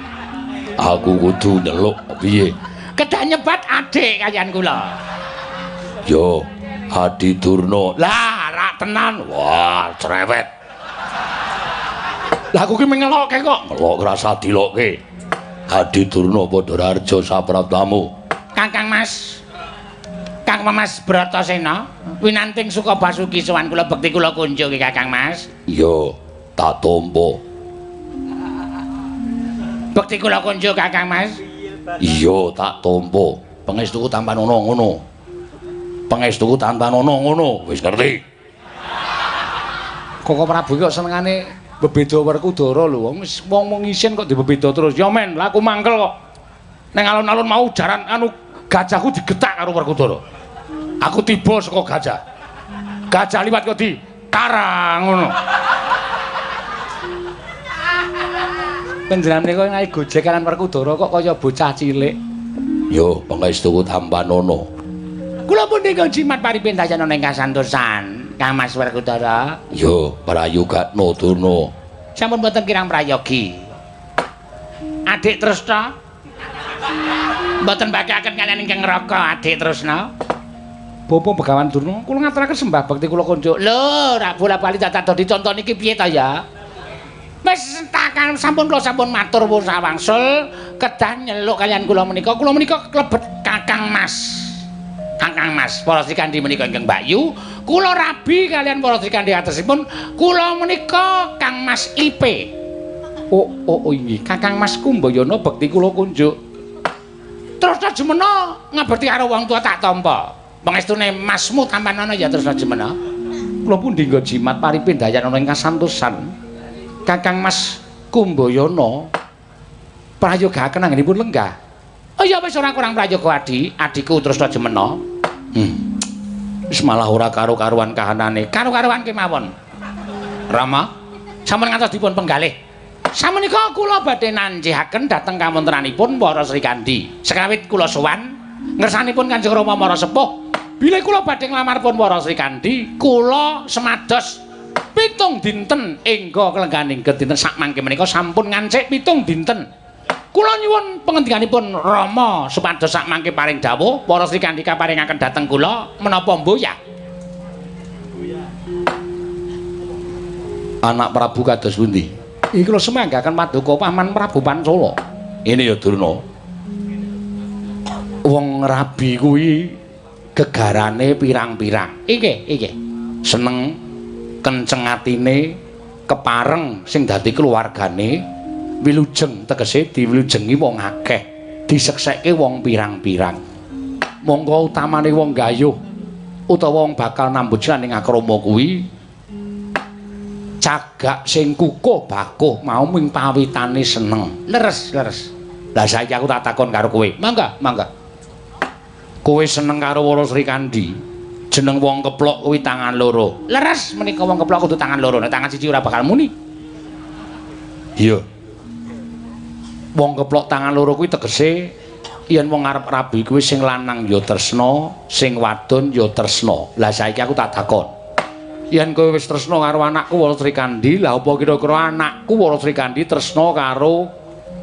Aku kudu nyeluk piye? Kedah nyebat adik kaliyan kula. Yo, Adi Durna. Lah, rak tenan. Wah, cerewet. Lah aku ki mengelokke kok. Ngelok rasa dilokke. Adi Durna padha rarja sapraptamu. Kakang Mas. Kang Mas Bratasena winanting suka basuki sowan kula bekti kula kunjungi Kakang Mas. Iya, tak tampa. Bekti kula kunjung Kakang Mas. Iya, tak tampa. Pangestuku tampanana ngono. Pangestuku tampanana ngono. Wis ngerti. Kaka Prabu kok senengane bebeda Werkudara lho. Wong wong isin kok dibebeda terus. Ya men, lah aku mangkel kok. Neng alun-alun mau jaran anu gajahku digetak karo Werkudara. Aku tiba saka gajah. Gajah liwat kok di karang ngono. Panjenengan menika ngae gojek kalian Werkudara kok kaya bocah cilik. Yo, pangestuku tampanana. Kula punika jimat paripendayana ing kasantosan, Kang Mas Werkudara. Yo, prayogakno Durna. Sampun boten kirang prayogi. Adik Tresna. Mboten mbagekaken kaliyan ingkang neraka, Adik Tresna. Bapa Begawan Durna, kula ngaturaken sembah bekti kula kunjuk. Lho, rak bola-bali dadak dicontoni iki piye ta ya? Wis takan sampun kula sampun matur wangsul kedah nyeluk kaliyan kula menika. Kula menika klebet Kakang Mas. Kakang Mas, para Srikandhi menika ingkang Mbakyu, kula rabi kaliyan para Srikandhi atesipun kula menika Kang Mas IP. Oh, oh, oh inggih, Kakang Mas Kumbayana bekti kula kunjuk. Tresna Jumena ngaberti karo wong tua tak tampa. Pangestune masmu tampanana ya Tresna Jumena. Kula pundi nggo jimat paripindayan ana ing kasantosan. Kakang Mas Kumbayana prayogaaken anggenipun lenggah. Oh ya wis ora kurang prayoga Adi, adiku Tresna Jumena. Wis malah ora karo-karuan kahanane. Karo-karuan kemawon. Rama, sampun ngantos dipun penggalih. Samenika kula badhe nanjihaken dhateng kawontenanipun para Srikandhi. Sekawit kula sowan ngersanipun Kanjeng Rama Mara Sepuh, bilih kula badhe nglamar pun para Srikandhi, kula semados 7 dinten engga kelengganing dinten sakmangke menika sampun ngancik 7 dinten. Kula nyuwun pengendikanipun Rama supados sakmangke paring dawuh para Srikandhi kaparingaken dhateng kula menapa mboya. Anak Prabu kados pundi? Iki kula semanggaken paduka Paman Prabu Pancala. Ini ya Durna. Wong rabi kuwi gegarane pirang-pirang. Iki, iki. Seneng kenceng atine kepareng sing dadi keluargane wilujeng tegese diwilujengi wong akeh, diseksekke wong pirang-pirang. Monggo utamane wong gayuh utawa wong bakal nambut ning akrama kuwi cagak sing kukuh bakuh mau ming pawitane seneng. Leres, leres. Lah saiki aku tak takon karo kowe. Mangga, mangga. Kowe seneng karo Wara Srikandhi. Jeneng wong keplok kuwi tangan loro. Leres menika wong keplok kudu tangan loro, nek tangan siji ora bakal muni. Iya. Wong keplok tangan loro kuwi tegese yen wong arep rabi kuwi sing lanang ya tresna, sing wadon ya tresna. Lah saiki aku tak takon. Yen kowe wis tresna karo anakku Wara Srikandhi, lah apa kira-kira anakku Wara Srikandhi tresna karo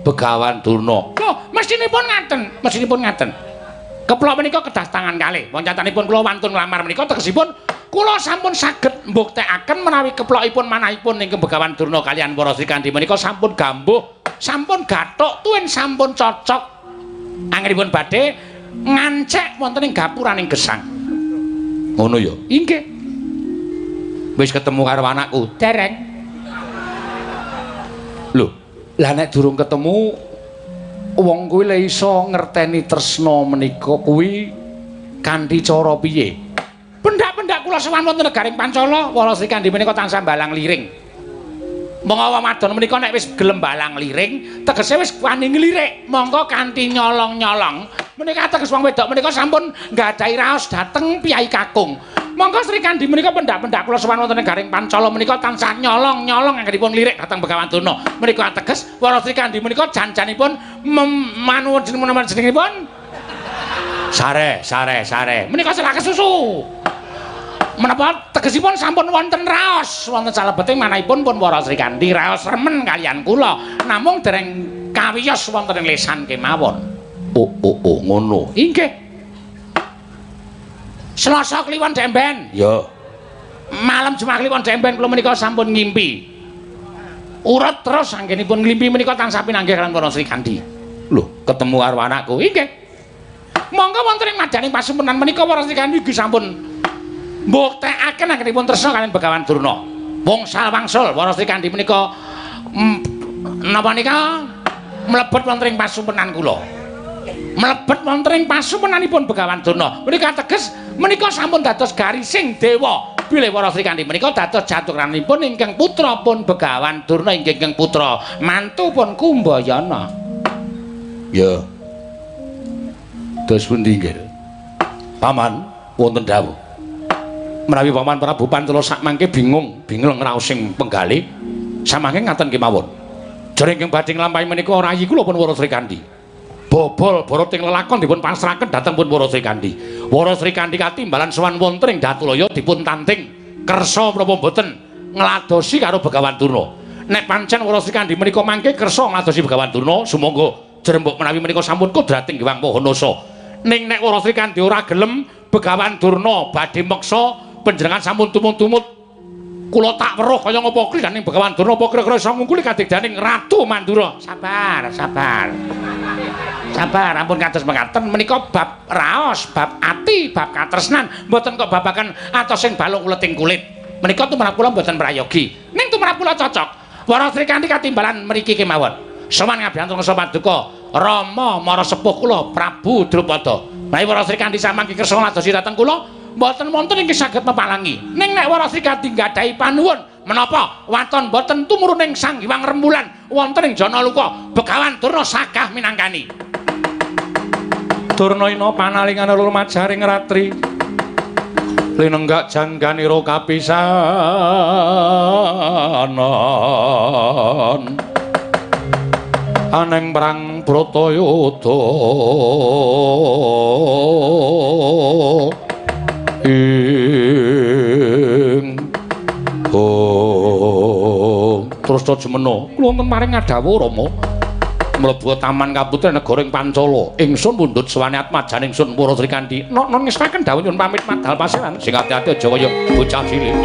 Begawan Durna? Lho, mestinipun ngaten, mestinipun ngaten. Keplok menika kedah tangan kalih. Wong catanipun kula wantun nglamar menika tegesipun kula sampun saged mbuktekaken menawi keplokipun manahipun ingkang Begawan Durna kaliyan Wara Srikandhi menika sampun gambuh, sampun gathuk tuwin sampun cocok. Anggenipun badhe ngancek wonten ing gapuraning gesang. Ngono ya? Inggih. Wis ketemu karo anakku? Dereng. Lho, lah nek durung ketemu wong kuwi le iso ngerteni tresna menika kuwi kanthi cara piye? Pendak-pendak kula sowan wonten negaring Pancala, Wara Srikandhi menika tansah balang liring. Monggo wong wadon menika nek wis gelem balang liring, tegese wis wani nglirik, monggo kanthi nyolong-nyolong. Menika teges wong wedok menika sampun nggadahi raos dhateng piyai kakung. Monggo Srikandhi menika pendak-pendak kula sowan wonten negaring Pancala menika tansah nyolong-nyolong anggenipun lirik dhateng Begawan Durna. Menika ateges Wara Srikandhi menika jan-janipun manuwun jenengipun sare, sare, sare. Menika salah kesusu. Menapa tegesipun sampun wonten raos wonten salebeting manahipun pun Wara Srikandhi raos remen kaliyan kula namung dereng kawiyos wonten ing lesan kemawon. Oh, oh, oh, ngono. Inggih. Selasa Kliwon Demben. Ya. Malam Jumat Kliwon Demben kula menika sampun ngimpi. Urut terus anggenipun nglimpi menika tansah pinanggih kaliyan Wara Srikandhi. Lho, ketemu karo anakku. Inggih. Monggo wonten ing madyaning pasumpenan menika Wara Srikandhi ugi sampun mbuktekaken anggenipun tresna kaliyan Begawan Durna. Wong wangsul Wara Srikandhi menika napa nika mlebet wonten ing pasumpenan kula. Mlebet wonten ing pasumpenanipun Begawan Durna. Menika teges menika sampun dados garising dewa. Bilih Wara Srikandhi menika dados jaturanipun ingkang putra pun Begawan Durna ingkang putra mantu pun Kumbayana. Ya. Dos pundi nggih? Paman wonten dawuh. Menawi Paman Prabu Pancala sakmangke bingung, bingung raos sing penggalih, samangke ngaten kemawon. Jare ingkang badhe nglampahi menika rayi kula pun Wara Srikandhi. Bobol boroting lelakon dipun pasrahaken dhateng pun Wara Srikandhi. Wara Srikandhi katimbalan sowan wonten ing Datulaya dipun tanting kersa menapa mboten ngladosi karo Begawan Durna. Nek pancen Wara Srikandhi menika mangke kersa ngladosi Begawan Durna, sumangga jrembug menawi menika sampun kodrating Hyang Maha Nasa. Ning nek Wara Srikandhi ora gelem Begawan Durna badhe meksa panjenengan sampun tumut-tumut kula tak weruh kaya ngapa klidaning Begawan Durna apa kira-kira iso ngungkuli kadigdaning Ratu Mandura. Sabar, sabar. Sabar, ampun kados mekaten menika bab raos, bab ati, bab katresnan, mboten kok babagan atos sing balung uleting kulit. Menika tumrap kula mboten prayogi. Ning tumrap kula cocok. Wara Srikandhi katimbalan mriki kemawon. Sowan ngabiyantara ngersa paduka Rama mara sepuh kula Prabu Drupada. Menawi para Srikandhi samangke kersa ngladosi dhateng kula, mboten wonten ingkang saged mepalangi. Ning nek para Srikandhi nggadahi panuwun menapa waton mboten tumurun ing Sang Hyang Rembulan wonten ing Janaluka, Begawan Durna sagah minangkani. Durna ina panalingan lumajaring ratri linenggak jangganira kapisanan aneng perang Bratayuda ing oh terus to jemena kula wonten maring ngadhawuh Rama mlebu taman kaputren negara ing Pancala ingsun pundhut suwane atmajan ingsun para Srikandhi non ngestaken dawuh nyuwun pamit madal paseran sing ati-ati aja kaya bocah cilik.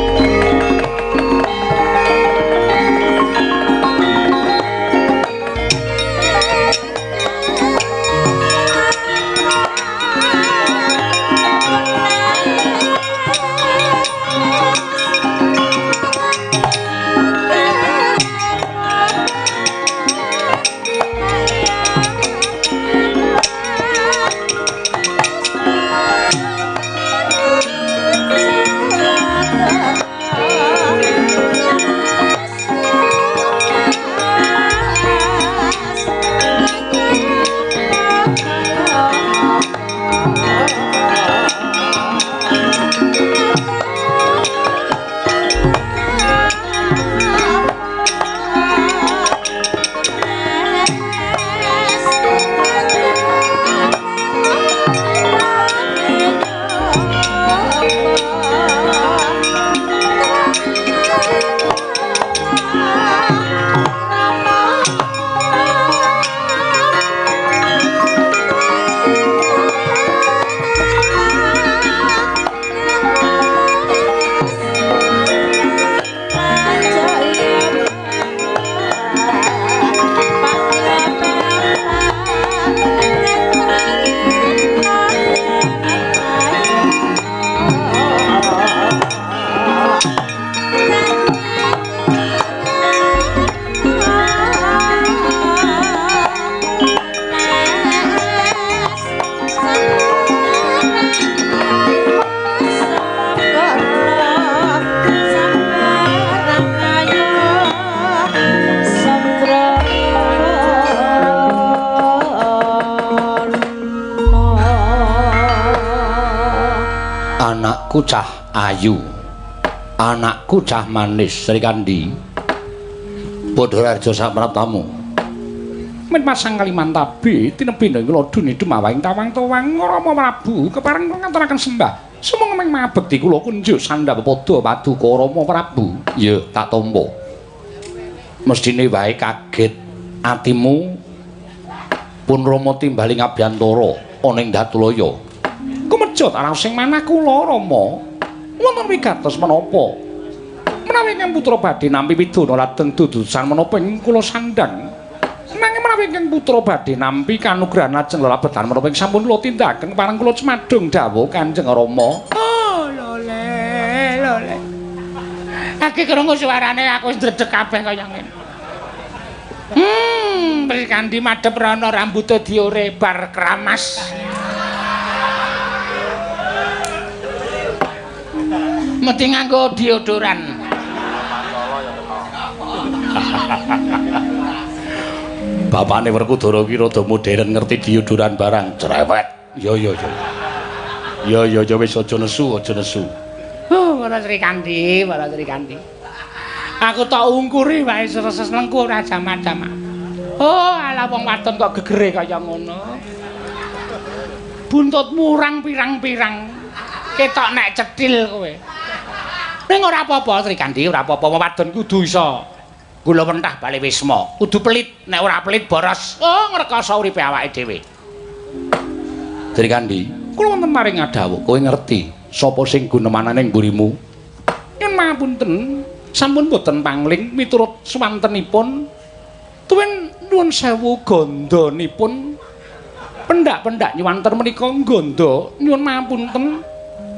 Anakku cah ayu, anakku cah manis Srikandhi, Badararja sapraptamu. Men pasang Kalimantabe tinebih ing ladune dumawahing tawang-tawang Rama Prabu kepareng ngaturaken sembah. Sumangga ming mabekti kula kunjuk sandhap padha paduka Rama Prabu. Ya, tak tampa. Mesthine wae kaget atimu pun Rama timbali ngabiyantara ana ing Datulaya. Kumejot raos sing manah kula Rama. Wonten wigatos menapa? Menawi ingkang putra badhe nampi widana lajeng dudusan menapa ing kula sandhang. Nanging menawi ingkang putra badhe nampi kanugrahan lajeng lelabetan menapa ing sampun kula tindakaken pareng kula cemadung dawuh Kanjeng Rama. Oh, lole, lole. Aki krungu suarane aku wis ndredeg kabeh kaya ngene. Srikandhi madhep rono rambute diore bar kramas. Mesti nganggo deodoran. Bapane Werkudara ki rada modern ngerti deodoran barang cerewet. Ya ya ya. Ya ya ya wis aja nesu, aja nesu. Oh, para Srikandhi, para Srikandhi. Aku tok ungkuri wae seses-lengku ora jamak-jamak. Oh, ala wong wadon kok gegere kaya ngono. Buntutmu urang pirang-pirang. Ketok nek cetil kowe. Ning ora apa-apa Srikandhi, ora apa-apa wong wadon kudu iso gula mentah bali wisma. Kudu pelit, nek ora pelit boros. Oh, ngrekoso uripe awake dhewe. Srikandhi, kula wonten maring ngadhawuh, kowe ngerti sapa sing gunemanane ing mburimu? Nyuwun pangapunten, sampun boten pangling miturut swantenipun. Tuwin nuwun sewu gandhanipun pendak-pendak nyuwanten menika gandha nyuwun pangapunten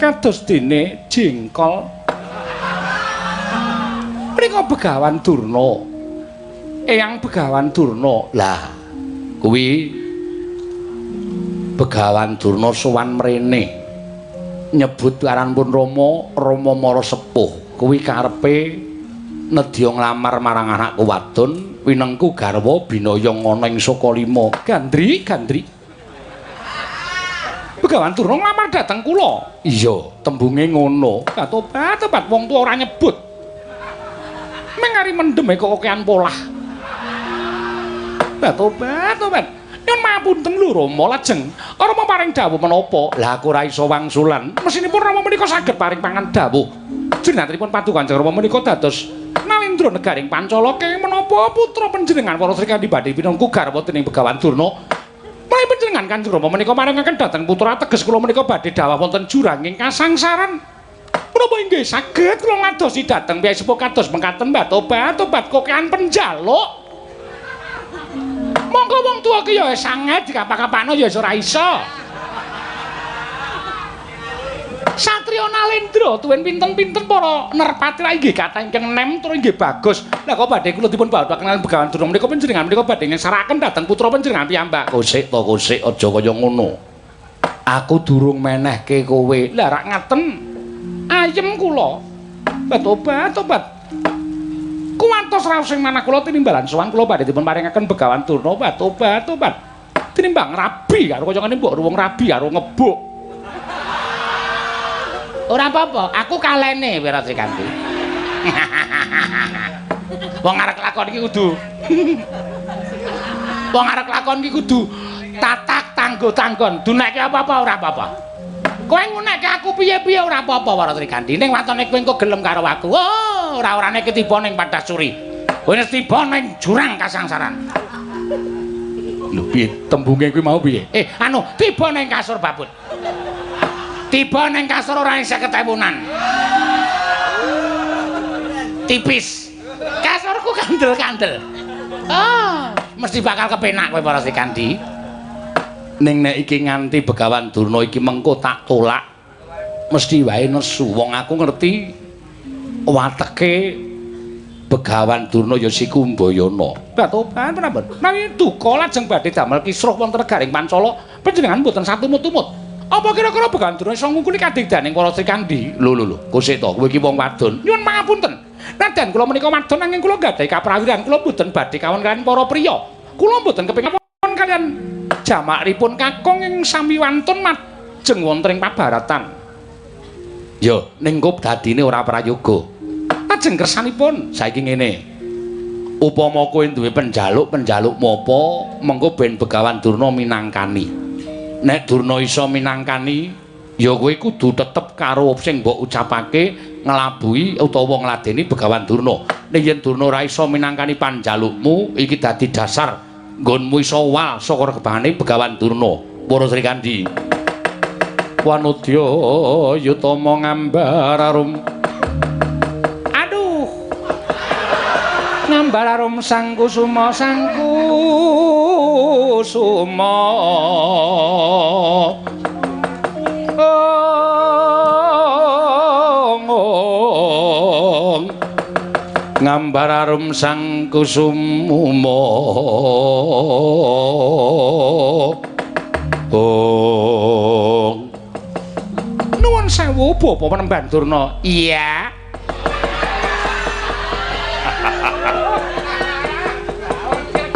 kados dene jengkol. Menika Begawan Durna. Eyang Begawan Durna. Lah, kuwi Begawan Durna sowan mrene. Nyebut aran pun Rama, Rama Mara Sepuh. Kuwi karepe nedya nglamar marang anakku wadon winengku garwa binaya ana ing Sukalima. Gandri, Gandri. Begawan Durna nglamar dhateng kula. Iya, tembunge ngono. Tobat, tobat wong tuwa ora nyebut. Meng ari mendem kok kokean polah. Tobat, tobat. Nyun mapunten lho Rama, lajeng Rama paring dawuh menapa? Lah aku ora iso wangsulan. Mesinipun Rama menika saged paring pangan dawuh. Jenenganipun Paduka Kanjeng Rama menika dados Nalendra negaring Pancala kenging menapa putra panjenengan para Srikandhi badhe pinangku garwa dening Begawan Durna. Menawi panjenengan Kanjeng Rama menika maringaken dhateng putra teges kula menika badhe dhawah wonten juranging kasangsaran. Menapa inggih saged kula ngadosi dhateng piyai sepuh kados mekaten tobat tobat kokean penjaluk. Monggo wong tuwa ki ya sanget dikapak-kapakno ya ora iso. Satria Nalendra tuwin pinten-pinten para nerpati la inggih kathah ingkang nem tur inggih bagus. Lah kok badhe kula dipun bawa kenalan Begawan Durna menika panjenengan menika badhe ngesaraken dhateng putra panjenengan piyambak. Kosik to kosik aja kaya ngono. Aku durung menehke kowe. Lah rak ngaten. Ayem kula. Tobat tobat. Kuwantos raos sing manah kula tinimbalan sowan kula badhe dipun paringaken Begawan Durna. Tobat tobat. Tinimbang rabi karo kaya ngene mbok ruwung rabi karo ngebuk. Ora apa-apa, aku kalene Wira Srikanti. Wong arek lakon iki kudu. Wong arek lakon iki kudu tatak tanggo-tanggon. Dunekke apa-apa ora apa-apa. Kowe ngunekke aku piye-piye ora apa-apa Wara Srikanti. Ning watone kowe engko gelem karo aku. Oh, ora-orane ketiba ning Padasuri. Kowe wis tiba ning jurang kasangsaran. Lho piye tembunge kuwi mau piye? Anu, tiba ning kasur babut. Tiba ning kasur ora 50.000-an. Tipis. Kasurku kandel-kandel. Oh, mesti bakal kepenak kowe para Srikandi. Ning nek iki nganti Begawan Durna iki mengko tak tolak, mesti wae nesu. Wong aku ngerti wateke Begawan Durna ya si Kumbayana. Tobat prapun? Menawi duka lajeng badhe damel kisruh wonten negaring Pancala, panjenengan mboten satumut-tumut. Apa kira-kira Begawan Durna iso ngungkuli kadigdaning para Srikandi? Lho lho lho, kosek to, kowe iki wong wadon. Nyuwun pangapunten. Nadan kula menika wadon nanging kula nggadahi kaprawiran, kula mboten badhe kawon kaliyan para priya. Kula mboten kepengin kawon kaliyan jamakipun kakung ing sami wantun majeng wonten ing pabaratan. Yo, ning kop dadine ora prayoga. Lajeng kersanipun saiki ngene. Upama kowe duwe penjaluk, penjalukmu apa, mengko ben Begawan Durna minangkani. Nek Durna iso minangkani, ya kowe kudu tetep karo sing mbok ucapake nglabuhi utawa ngladeni Begawan Durna. Nek yen Durna ora iso minangkani panjalukmu, iki dadi dasar nggonmu iso wal saka regebane Begawan Durna. Para Srikandi. Wanudya yutama ngambar arum. Aduh. Ngambar arum sang kusuma sang kusuma. Ong ngambar arum sang kusuma. Ong nuwun sewu Bapak Penemban Durna. Iya.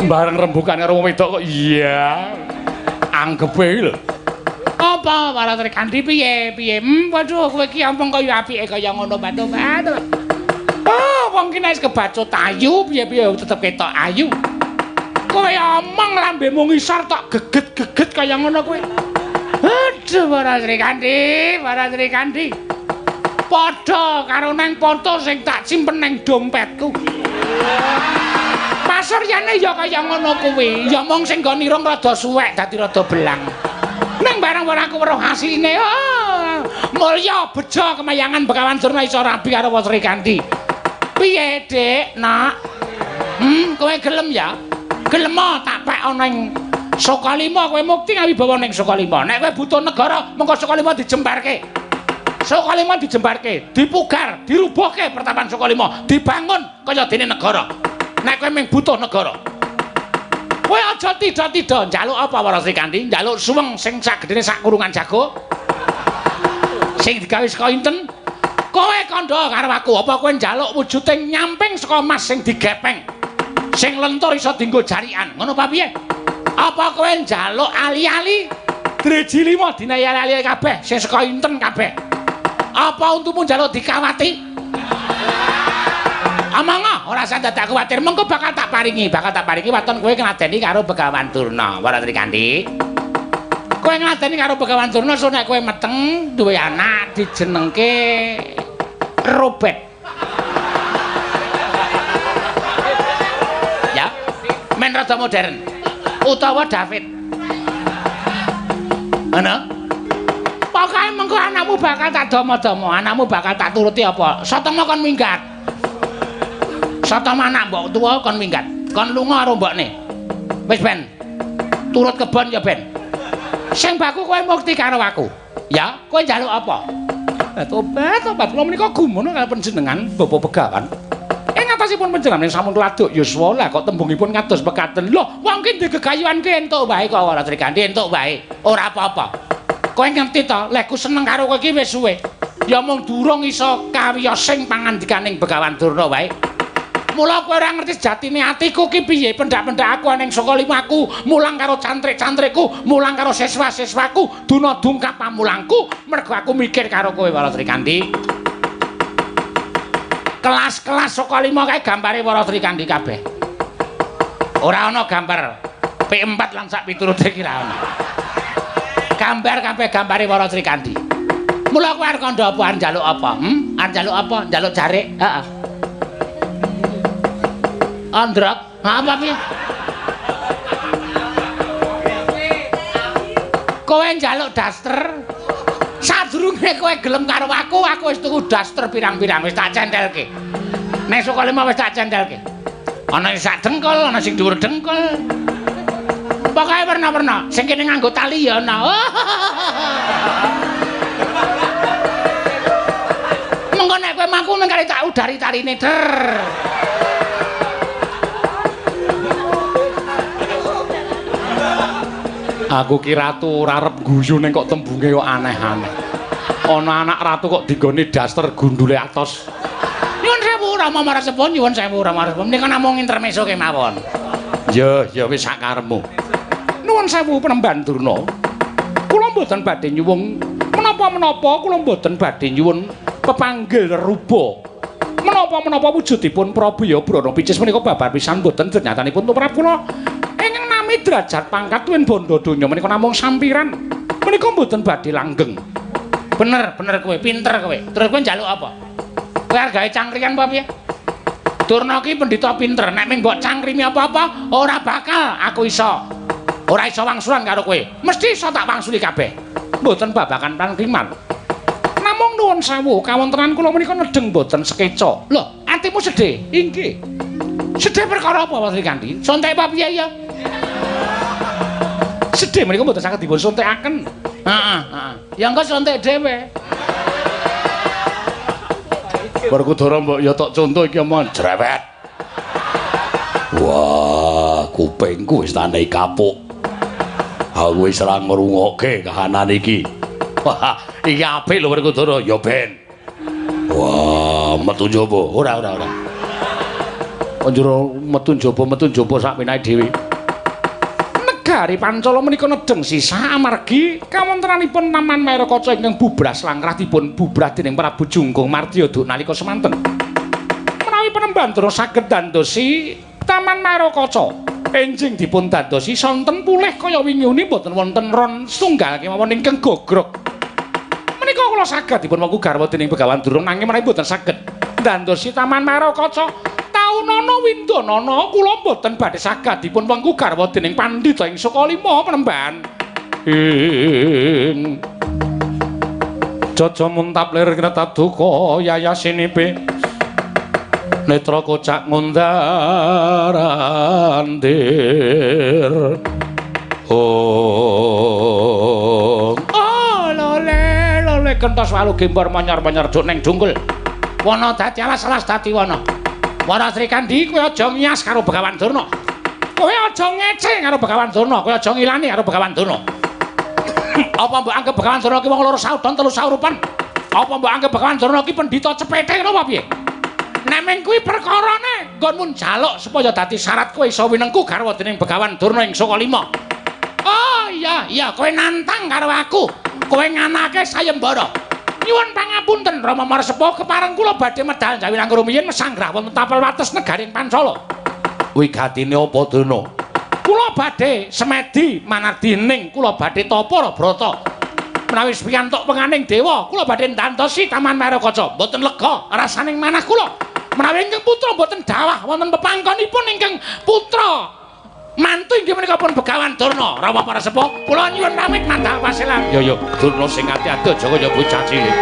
Bareng rembukan karo wong wedok kok iya. Anggepe iki lho. Apa para Srikandi piye piye? Waduh kowe iki ampun kaya apike kaya ngono batu-batu. Oh, wong ki nek kebacut ayu piye-piye tetep ketok ayu. Kowe omong lambemu ngisor tok geget-geget kaya ngono kowe. Aduh para Srikandi, para Srikandi. Padha karo nang foto sing tak simpen nang dompetku. Pasuryane ya kaya ngono kuwi. Ya mung sing nggon irung rada suwek dadi rada belang. Nang barang ora aku weruh asline. Oh, mulya bejo kemayangan Begawan Durna iso rabi karo Srikandi. Piye, Dik? Nak? Kowe gelem ya? Gelem tak pek ana ing Sukalima, kowe mukti ngawibawa ning Sukalima. Nek kowe butuh negara, mengko Sukalima dijembarke. Sukalima dijembarke, dipugar, dirubuhke pertapan Sukalima, dibangun kaya dene negara. Nek kowe mung butuh negara. Kowe aja tida-tida njaluk apa Wara Srikandhi? Njaluk suweng sing sagedene sak kurungan jago. Sing digawe saka inten. Kowe kandha karo aku, apa kowe njaluk wujuding nyamping saka mas sing digepeng? Sing lentur iso dienggo jarikan. Ngono apa piye? Apa kowe njaluk ali-ali? Driji 5 dinae ali-ali kabeh sing saka inten kabeh. Apa untumu njaluk dikawati? Amanga ora usah dadak kuwatir, mengko bakal tak paringi, waton kowe ngladeni karo Begawan Durna, Wara Srikandhi. Kowe ngladeni karo Begawan Durna, so nek kowe meteng duwe anak dijenengke Robert. Ya, men rada modern. Utawa David. Ngono? Pokoke mengko anakmu bakal tak domo-domo, anakmu bakal tak turuti apa? Satama kon minggat. Satama anak mbok tuwa kon minggat. Kon lunga karo mbokne. Wis ben. Turut kebon ya ben. Sing baku kowe mukti karo aku. Ya, kowe njaluk apa? Tobat, tobat. Kula menika gumun karo panjenengan Bapak Begawan. Ing atasipun panjenengan sampun laduk yuswa lah kok tembungipun kados mekaten. Loh, wong ki ndek gegayuhan ki entuk wae kok Wara Srikandhi entuk wae. Ora apa-apa. Kowe ngerti to, lek ku seneng karo kowe iki wis suwe. Ya mung durung iso kawiyosing pangandikaning Begawan Durna wae. Mula kowe ora ngerti sejatine atiku ki piye, pendak-pendak aku ning saka limaku, mulang karo cantrik-cantrikku, mulang karo siswa-siswaku, duna dungkap pamulangku, mergo aku mikir karo kowe Wara Srikandhi. Kelas-kelas saka lima kae gambare Wara Srikandhi kabeh. Ora ana gambar P4 lan sak piturute ki ra ana. Gambar kabeh gambare Wara Srikandhi. Mula kowe arep kandha apa, arep njaluk apa? Arep njaluk apa? Njaluk jarik? Heeh. Andrak, apa piye? Kowe njaluk daster. Sadurunge kowe gelem karo aku, aku wis tuku daster pirang-pirang wis tak centelke. Nek saka lima wis tak centelke. Ana sing sak dengkul, ana sing dhuwur dengkul. Pokoke werna-werna, sing kene nganggo tali ya ana. Mengko nek kowe mangku mung kari tak udari taline der. Aku ki ratu ora arep guyu ning kok tembunge kok aneh-aneh. Ana anak ratu kok dinggone daster gundule atos. Nyuwun sewu Rama Marasepun, nyuwun sewu Rama Marasepun. Menika namung intermezzo kemawon. Ya, ya wis sakarepmu. Nuwun sewu Penemban Durna. Kula mboten badhe nyuwun menapa-menapa, kula mboten badhe nyuwun pepanggil rupa. Menapa-menapa wujudipun Prabu Brana Picis menika babar pisan mboten nyatanipun tumrap kula. Ingkang nami derajat pangkat tuwin bondo donya menika namung sampiran. Menika mboten badhe langgeng. Bener, bener kowe, pinter kowe. Terus kowe njaluk apa? Kowe arep gawe cangkrikan apa piye? Durna ki pendhita pinter, nek mung mbok cangkrimi apa-apa ora bakal aku iso. Ora iso wangsulan karo kowe. Mesti iso tak wangsuli kabeh. Mboten babagan pangkriman. Namung nuwun sewu, kawontenan kula menika nedheng mboten sekeca. Lho, atimu sedih? Inggih. Sedih perkara apa, Mas Srikandhi? Sontek apa piye ya? Sedih menika mboten saged dipun sontekaken. Heeh, heeh. Ya engko sontek dhewe. Werkudara mbok ya tok conto iki omong jrewet. Wah, kupingku wis tanei kapuk. Aku wis ora ngrungokke kahanan iki. Wah, iki apik lho Werkudara, ya ben. Wah, metu njaba. Ora, ora, ora. Njero metu njaba sak penake dhewe. Negari Pancala menika nedheng sisah amargi kawontenanipun Taman Maerakaca ingkang bubras langkrah dipun bubrah dening Prabu Jungkung Mardya duk nalika semanten. Menawi Penemban Durna saged dandosi Taman Maerakaca enjing dipun dandosi sonten pulih kaya wingi uni mboten wonten ron setunggal kemawon ingkang gogrok. Menika kula saged dipun wengku garwa dening Begawan Durna nanging menawi mboten saged dandosi Taman Maerakaca taunana windanana kula mboten badhe saged dipun wengku garwa dening pandhita ing Sukalima Penemban. Ing Jaja muntap lir kretap duka yayasinipe netra kocak ngundar andir. Oh, oh lole lole gentos walu gembor monyor-monyor duk ning dungkul. Wana dadi alas-alas dadi wana. Wara Srikandhi kowe aja ngiyas karo Begawan Durna. Kowe aja ngece karo Begawan Durna, kowe aja ngilani karo Begawan Durna. Apa mbok anggap Begawan Durna ki wong loro saudon telu saurupan? Apa mbok anggap Begawan Durna ki pendhita cepete ngono apa piye? Nek meng kuwi perkarane nggonmu njaluk supaya dadi syarat kowe iso winengku garwa dening Begawan Durna ing Sukalima. Oh iya iya, kowe nantang karo aku. Kowe nganake sayembara. Nyuwun pangapunten Rama Marsepa, kepareng kula badhe medal jawi langkung rumiyin mesanggrah wonten tapel wates negaring Pancala. Wigatine apa Durna? Kula badhe semedi manardi ning kula badhe tapa brata. Menawi piyantuk penganing dewa, kula badhe ndantosi Taman Maerakaca. Mboten lega rasaning manah kula. Menawi ingkang putra mboten dawah wonten pepangkonipun ingkang putra mantu inggih menika pun Begawan Durna. Rama Parasepa, kula nyuwun pamit mandhap paselan. Ya ya, Durna sing ati-ati aja kaya bocah cilik.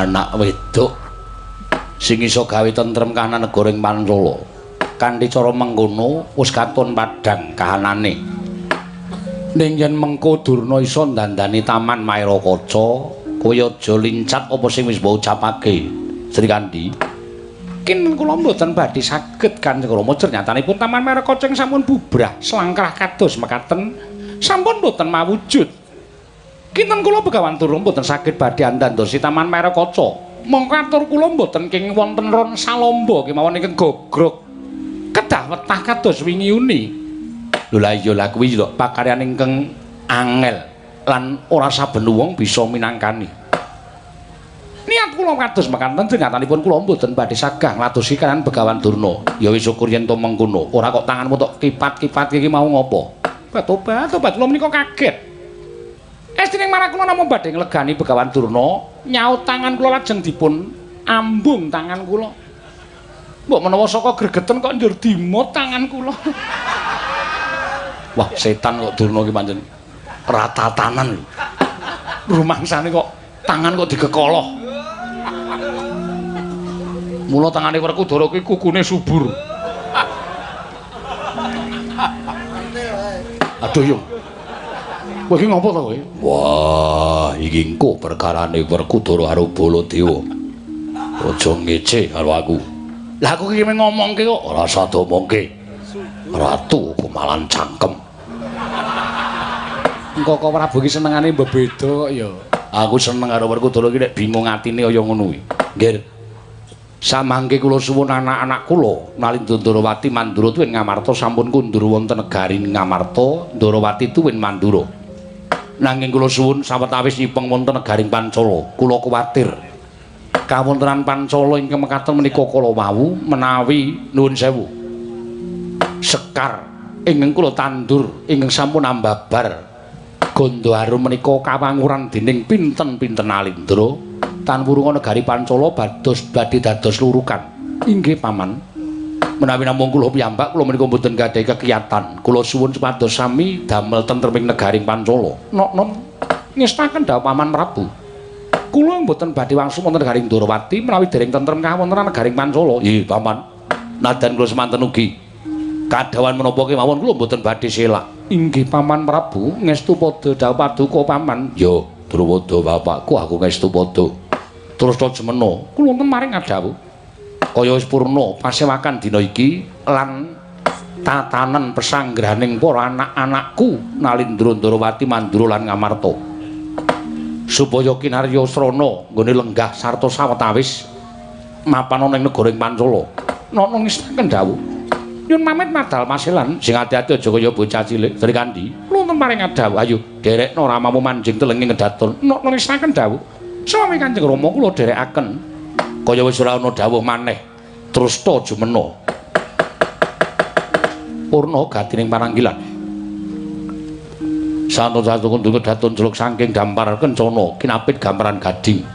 Anak wedok sing iso gawe tentrem kahanan negara ing Pancala. Kanthi cara mengkono wis katon padhang kahanane. Ning yen mengko Durna iso ndandani Taman Maerakaca, kowe aja lincat apa sing wis mbok ucapake, Srikandhi. Kinten kula mboten badhe saged Kanjeng Rama, jernyatanipun Taman Maerakaca ing sampun bubrah selangkrah kados mekaten sampun mboten mawujud. Kinten kula Begawan Durna mboten saged badhe andandosi Taman Maerakaca. Mongko atur kula mboten kenging wonten ron salamba kemawon ingkang gogrog kedah wetah kados wingi uni. Lho lah iya lah kuwi lho pakaryan ingkang angel lan ora saben wong bisa minangkani. Niat kula kados mekaten nyatanipun kula mboten badhe sagah ngladosi kaliyan Begawan Durna. Ya wis syukur yen to mengkono. Ora kok tanganmu tok kipat-kipat iki mau ngopo? Tobat, tobat kula menika kaget. Estining marang kula namung badhe nglegani Begawan Durna, nyaut tangan kula lajeng dipun ambung tangan kula. Mbok menawa saka gregeten kok njur dimut tangan kula. Wah, setan kok Durna ki pancen ratatanan lho. Rumangsane kok tangan kok dikekoloh. Mula tangane Werkudara kuwi kukune subur. Aduh yo. Kowe iki ngopo to kowe? Wah, iki engko perkarane Werkudara karo Baladewa. Aja ngece karo aku. Lah aku iki ngomongke kok ora usah diomongke. Ratu kumalan cangkem. Engko kok Prabu iki senengane mbebeda kok ya. Aku seneng karo Werkudara iki nek bingung atine kaya ngono kuwi. Nggih. Samangke kula suwun anak-anak kula Nalindra Ndorowati Mandura tuwin Ngamarta sampun kundur wonten negari Ngamarta, Ndorowati tuwin Mandura. Nanging kula suwun sawetawis nyipeng wonten negaring Pancala, kula kuwatir kawontenan Pancala ingkang mekaten menika kala wau menawi nuwun sewu. Sekar ingkang kula tandur ingkang sampun ambabar gandha arum menika kawanguran dening pinten-pinten alindra tan wurunga negari Pancala bados badhe dados lurukan. Inggih paman. Menawi namung kula piyambak kula menika mboten gadhahi kekiyatan. Kula suwun supados sami damel tentreming negaring Pancala. Nok nom ngestaken dawuh Paman Prabu. Kula mboten badhe wangsul wonten negaring Ndorowati menawi dereng tentrem kawontenan negaring Pancala. Nggih paman. Nadan kula semanten ugi. Kadhawan menapa kemawon kula mboten badhe selak. Inggih Paman Prabu, ngestu padha dawuh paduka paman. Ya, Druwada bapakku aku ngestu padha. Terus ta jemena, kula wonten maring adhawuh. Kaya wis purna pasewakan dina iki lan tatanen pesanggraning para anak-anakku Nalindra Ndarawati Mandura lan Ngamarta. Supaya kinarya srana nggone lenggah sarta sawetawis mapan ana ing negara ing Pancala. Nana ngestaken dawuh. Nyun pamit madal maselan sing ati-ati aja kaya bocah cilik Srikandhi. Nuwun maring adhawuh ayo derekno ramamu manjing telenge ngedaton. Nana ngestaken dawuh. Sawami Kanjeng Rama kula dherekaken. Kaya wis ora ana dawuh maneh. Terus ta jumena. Purna gatining pananggilan. Santo-santo kundung kedaton jeluk saking dampar kencana kinapit gambaran gading.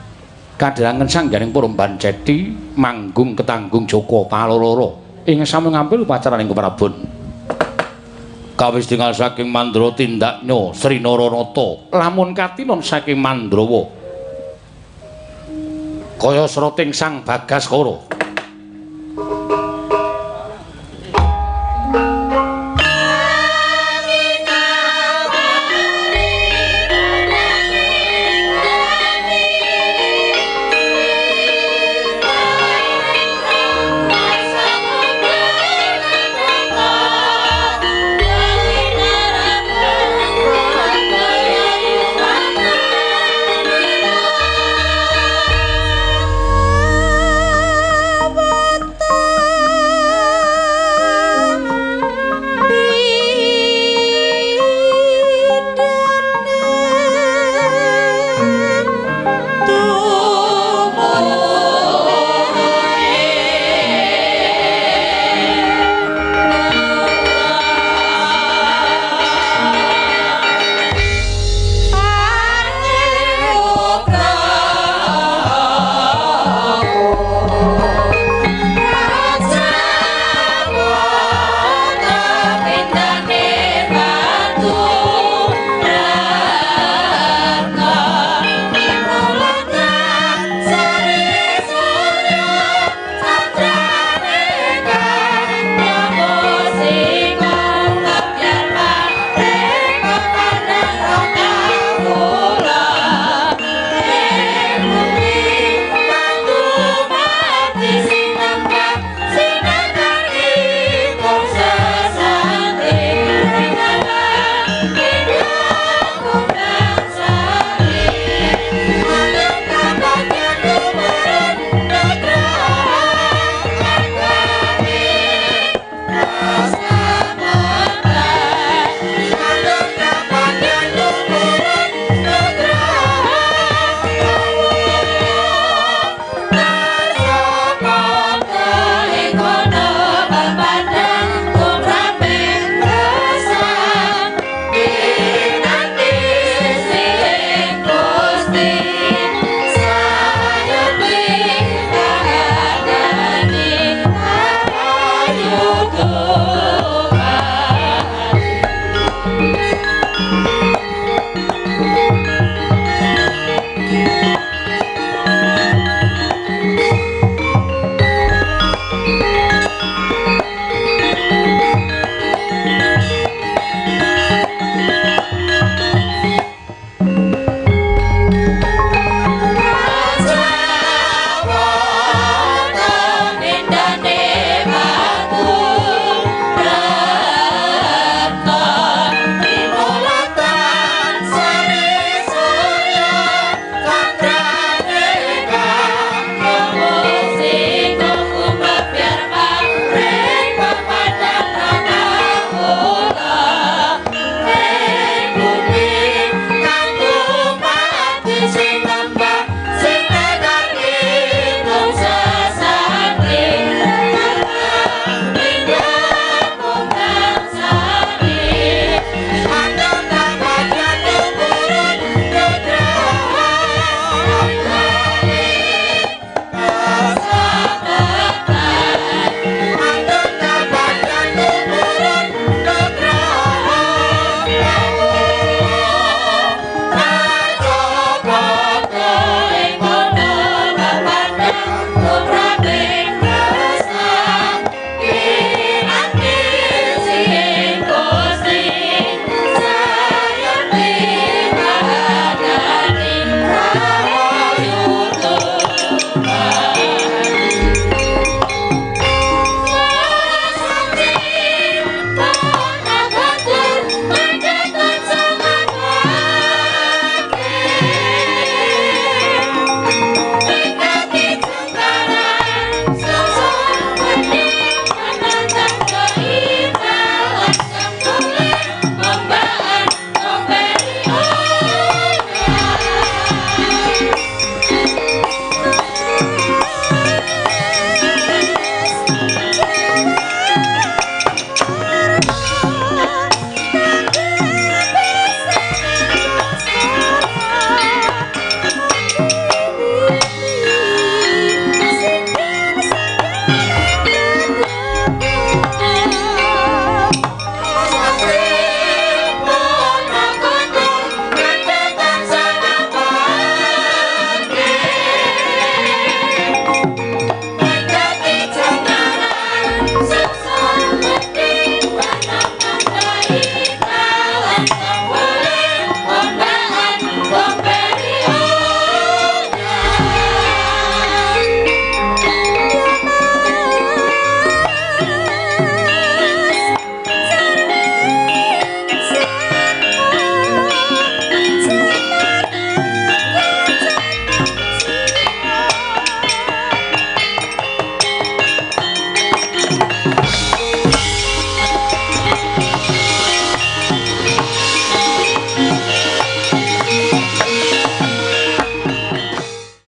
Kadherangen sangganing para banceti manggung ketanggung Joko paloro-loro. Ing sami ngampil upacaraning Prabon. Kawis tinggal saking Mandra tindaknya Sri Naranata lamun katinon saking Mandrawa. Kaya srating Sang Bagaskara.